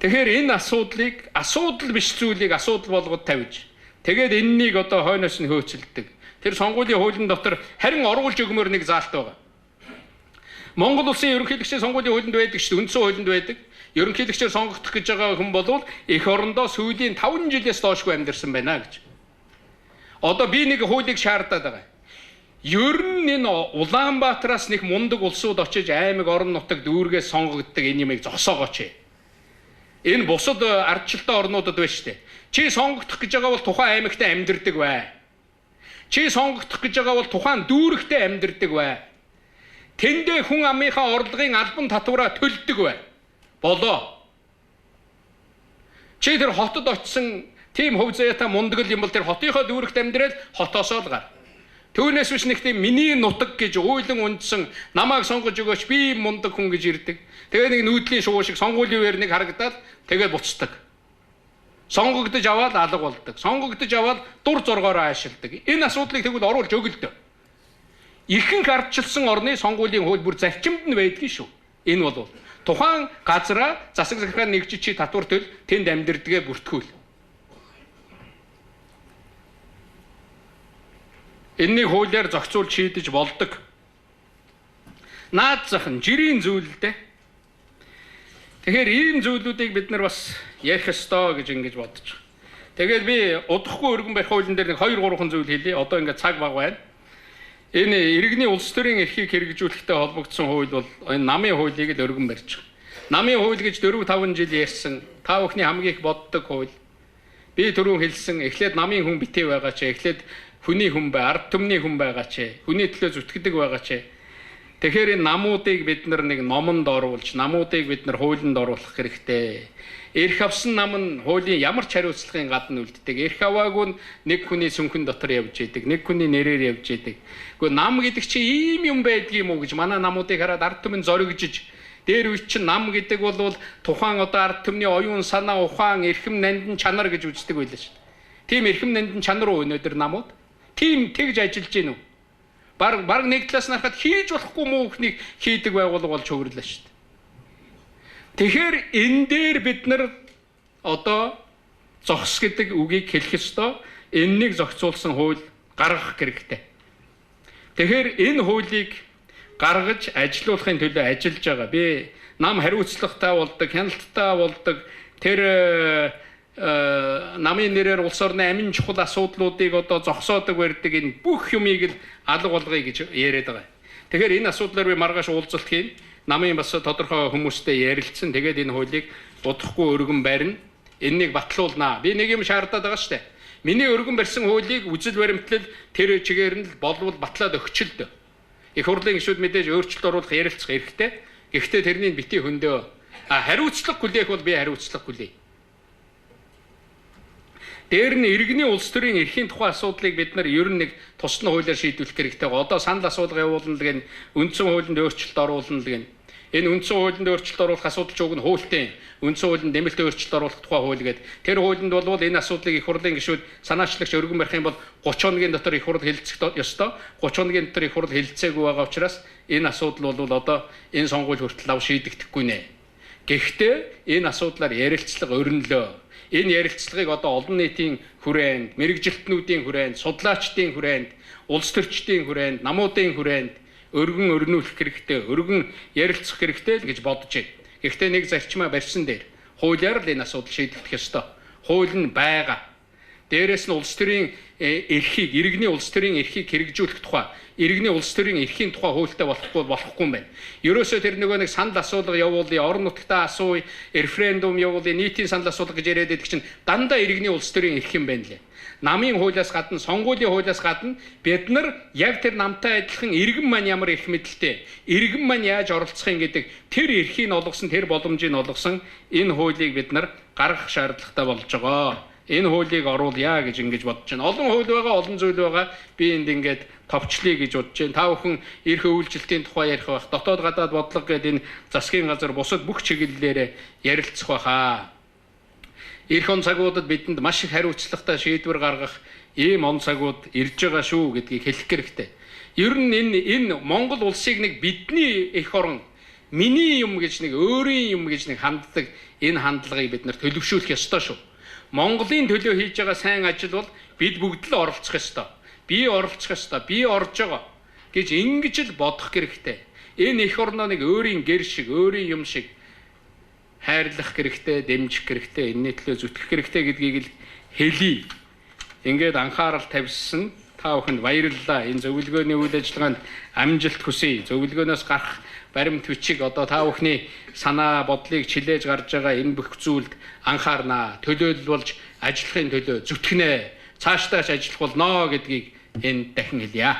Тэгэхээр энэ асуудлыг асуудал биш зүйлийг асуудал болгоод тавьж тэгээд энэнийг одоо хойноос нь хөөцөлдөг. Тэр сонгуулийн хуулийн дотор харин оруулж өгмөр нэг заалт байгаа. Монгол улсын ерөнхийлөгчийн сонгуулийн хуулинд байдаг шүү дээ, үндсэн хуулинд байдаг. Ерөнхийлөгчөөр сонгогдох гэж байгаа хүн бол эх орондоо сүүлийн 5 жилээс доошгүй амьдарсан байна гэж. Одоо би нэг хуулийг шаардаад байгаа. Ер нь энэ Улаанбаатараас нэг мундаг улсууд очиж аймаг орон нутаг дүүргээс сонгогддог энэ юмыг зогсоогооч. Энэ бусад ардчлалтай орнуудад байна шүү дээ. Чи сонгогдох гэж байгаа бол тухайн аймагт амьдардаг бай. Чи сонгогдох гэж байгаа бол тухайн дүүрэгтээ амьдардаг бай. Тэндээ хүн амынхаа орлогын албан татвараа төлдөг бай. Болоо. Чи тэр хотод очисон тийм хөв заяатай мундаг л юм бол тэр хотынхоо дүүрэгт амьдрал хотоосоо л гар. Түүнээс биш нэг тийм миний нутаг гэж уйлан ундсан намайг сонгож өгөөч би мундаг хүн гэж ирдэг. Тэгээ нэг нүүдлийн шувуу шиг сонгуулийн үеэр нэг харагдаад тэгээ буцдаг. Сонгогдож аваад алга болдог. Сонгогдож аваад дур зоргоороо аашилдаг. Энэ асуудлыг тэгвэл оруулж өгөлдөө. Ихэнх ардчилсан орны сонгуулийн хууль бүр зарчимд нь байдгийг шүү. Энэ бол тухайн газараа засаг захиргаа нэгжиж чи татвар төл тэнд амьдэрдэгэ бүртгүүл. Энэнийг хуулиар зохицуулж шийдэж болдог. Наад зах нь жирийн зүйл л дээ. Тэгэхээр ийм зүйлүүдийг бид нар бас ярих ёстой гэж ингэж бодож байгаа. Тэгээд би удахгүй өргөн барих хуулийн дээр нэг 2 3 зүйл хэлье. Одоо ингээд цаг бага байна. Энэ иргэний улс төрийн эрхийг хэрэгжүүлэхтэй холбогдсон хууль бол энэ намын хуулийг л өргөн барьж байгаа. Намын хууль гэж 4 5 жил ярьсан. Та бүхний хамгийн их боддог хууль. Би түрүүн хэлсэн, эхлээд намын хүн битээ байгаа ч, эхлээд хүний хүн бай, ард түмний хүн байгаа ч, хүний төлөө зүтгэдэг байгаа ч. Тэгэхээр энэ намуудыг бид нар нэг номонд оруулж, намуудыг бид нар хуулинд оруулах хэрэгтэй. Эрх авсан нам нь хуулийн ямар ч хариуцлагын гадна үлддэг. Эрх аваагүй нь нэг хүний сүнхэн дотор явж идэг, нэг хүний нэрээр явж идэг. Гэхдээ нам гэдэг чи ийм юм байдгийм үү гэж манай намуудыг хараад ард түмэн зоригжиж, дээр үе чинь нам гэдэг бол тухайн одоо ард түмний оюун санаа, ухаан, эрхэм нандин чанар гэж үздэг байлаа шүү дээ. Тийм эрхэм нандин чанар уу өнөөдөр намууд? Тийм тэгж ажиллаж гин үү? Бараг нэг талаас нь харахад хийж болохгүй муу бүхнийг хийдэг байгууллага болж хөвөрлөө шүү дээ. Тэгэхээр энэ дээр бид нар одоо зогс гэдэг үгийг хэлэх ёстой. Энэнийг зохицуулсан хууль гаргах хэрэгтэй. Тэгэхээр энэ хуулийг гаргаж ажилуулахын төлөө ажиллаж байгаа. Би нам хариуцлагатай болдог, хяналттай болдог. Тэр намын нэрээр улс орны амин чухал асуудлуудыг одоо зогсоодог барьдаг энэ бүх юмыг л алга болгоё гэж яриад байгаа. Тэгэхээр энэ асуудлаар би маргааш уулзалт хийн. Намын бас тодорхой хүмүүстэй ярилцсан. Тэгээд энэ хуулийг удахгүй өргөн барина. Энэнийг батлуулнаа. Би нэг юм шаардаад байгаа шүү дээ. Миний өргөн барьсан хуулийг үзэл баримтлал тэр чигээр нь л болвол батлаад өгчөлдөө. Их хурлын гишүүд мэдээж өөрчлөлт оруулах ярилцах эрхтэй. Гэхдээ тэрнийг бити хөндөө. А хариуцлага хүлээх бол би хариуцлага хүлээе. Дээр нь иргэний улс төрийн эрхийн тухай асуудлыг бид нар ер нь нэг тусдан хуулиар шийдвэрлэх хэрэгтэй. Одоо санал асуулга явуулна л гэн, үндсэн хуулинд өөрчлөлт оруулна л гэн. Энэ үндсэн хуулинд өөрчлөлт оруулах асуудал ч уг нь хуультай. Үндсэн хуулинд нэмэлт өөрчлөлт оруулах тухай хууль гээд тэр хуулинд болвол энэ асуудлыг их хурлын гишүүд санаачлагч өргөн барих юм бол 30 хоногийн дотор их хурл хэлэлцэх ёстой. 30 хоногийн дотор их хурл хэлэлцээгүй байгаа учраас энэ асуудал бол одоо энэ сонгуул хүртэл ав шийдэгдэхгүй нэ. Гэхдээ энэ асуудлаар ярилцлага өрнөлөө. Энэ ярилцлагыг одоо олон нийтийн хүрээнд, мэргэжилтнүүдийн хүрээнд, судлаачдын хүрээнд, улс төрчдийн хүрээнд, намуудын хүрээнд өргөн өрнүүлэх хэрэгтэй, өргөн ярилцах хэрэгтэй л гэж бодож байна. Гэхдээ нэг зарчмаа барьсан дээр хуулиар л энэ асуудал шийдэгдэх ёстой. Хууль нь байгаа. Дээрээс нь улс төрийн эрхийг, иргэний улс төрийн эрхийг хэрэгжүүлэх тухай, иргэний улс төрийн эрхийн тухай хуультай болохгүй юм байна. Ерөөсөө тэр нөгөө нэг санал асуулга явуулъя, орон нутгтаа асууя, референдум явуулъя, нийтийн санал асуулга гэж яриад байдаг чинь дандаа иргэний улс төрийн эрх юм байна лээ. Намын хуулиас гадна, сонгуулийн хуулиас гадна бид нар яг тэр намтай адилхан иргэн маань ямар эрх мэдэлтэй, иргэн маань яаж оролцох юм гэдэг тэр эрхийг олгосон, тэр боломжийг олгосон энэ хуулийг бид нар гаргах шаардлагатай болж байгаа. Энэ хуулийг оруулъя гэж ингэж бодож байна. Олон хууль байгаа, олон зүйл байгаа. Би энд ингээд товчлие гэж бодож байна. Та бүхэн эрх өвлжилтийн тухай ярих байх, дотоод гадаад бодлого гэдэг энэ засгийн газар бусад бүх чиглэлээрээ ярилцах байхаа. Ирэх он цагуудад бидэнд маш их хариуцлагатай шийдвэр гаргах ийм он цагууд ирж байгаа шүү гэдгийг хэлэх хэрэгтэй. Ер нь энэ Монгол улсыг нэг бидний эх орон, миний юм гэж нэг өөрийн юм гэж нэг ханддаг энэ хандлагыг бид нар төлөвшүүлэх ёстой шүү. Монголын төлөө хийж байгаа сайн ажил бол бид бүгд л оролцох ёстой. Би оролцох ёстой, би орж байгаа гэж ингэж л бодох хэрэгтэй. Энэ эх орноо нэг өөрийн гэр шиг, өөрийн юм шиг хайрлах хэрэгтэй, дэмжих хэрэгтэй, энэний төлөө зүтгэх хэрэгтэй гэдгийг л хэлье. Ингээд анхаарал тавьсан та бүхэнд баярлалаа. Энэ зөвлөгөөний үйл ажиллагаанд амжилт хүсье. Зөвлөгөөнөөс гарах баримт бичиг одоо та бүхний санаа бодлыг чилээж гарч байгаа энэ бүх зүйлд анхаарнаа. Төлөөлөл болж ажиллахын төлөө зүтгэнэ. Цаашдаа ч ажиллах болно гэдгийг энэ дахин хэлье.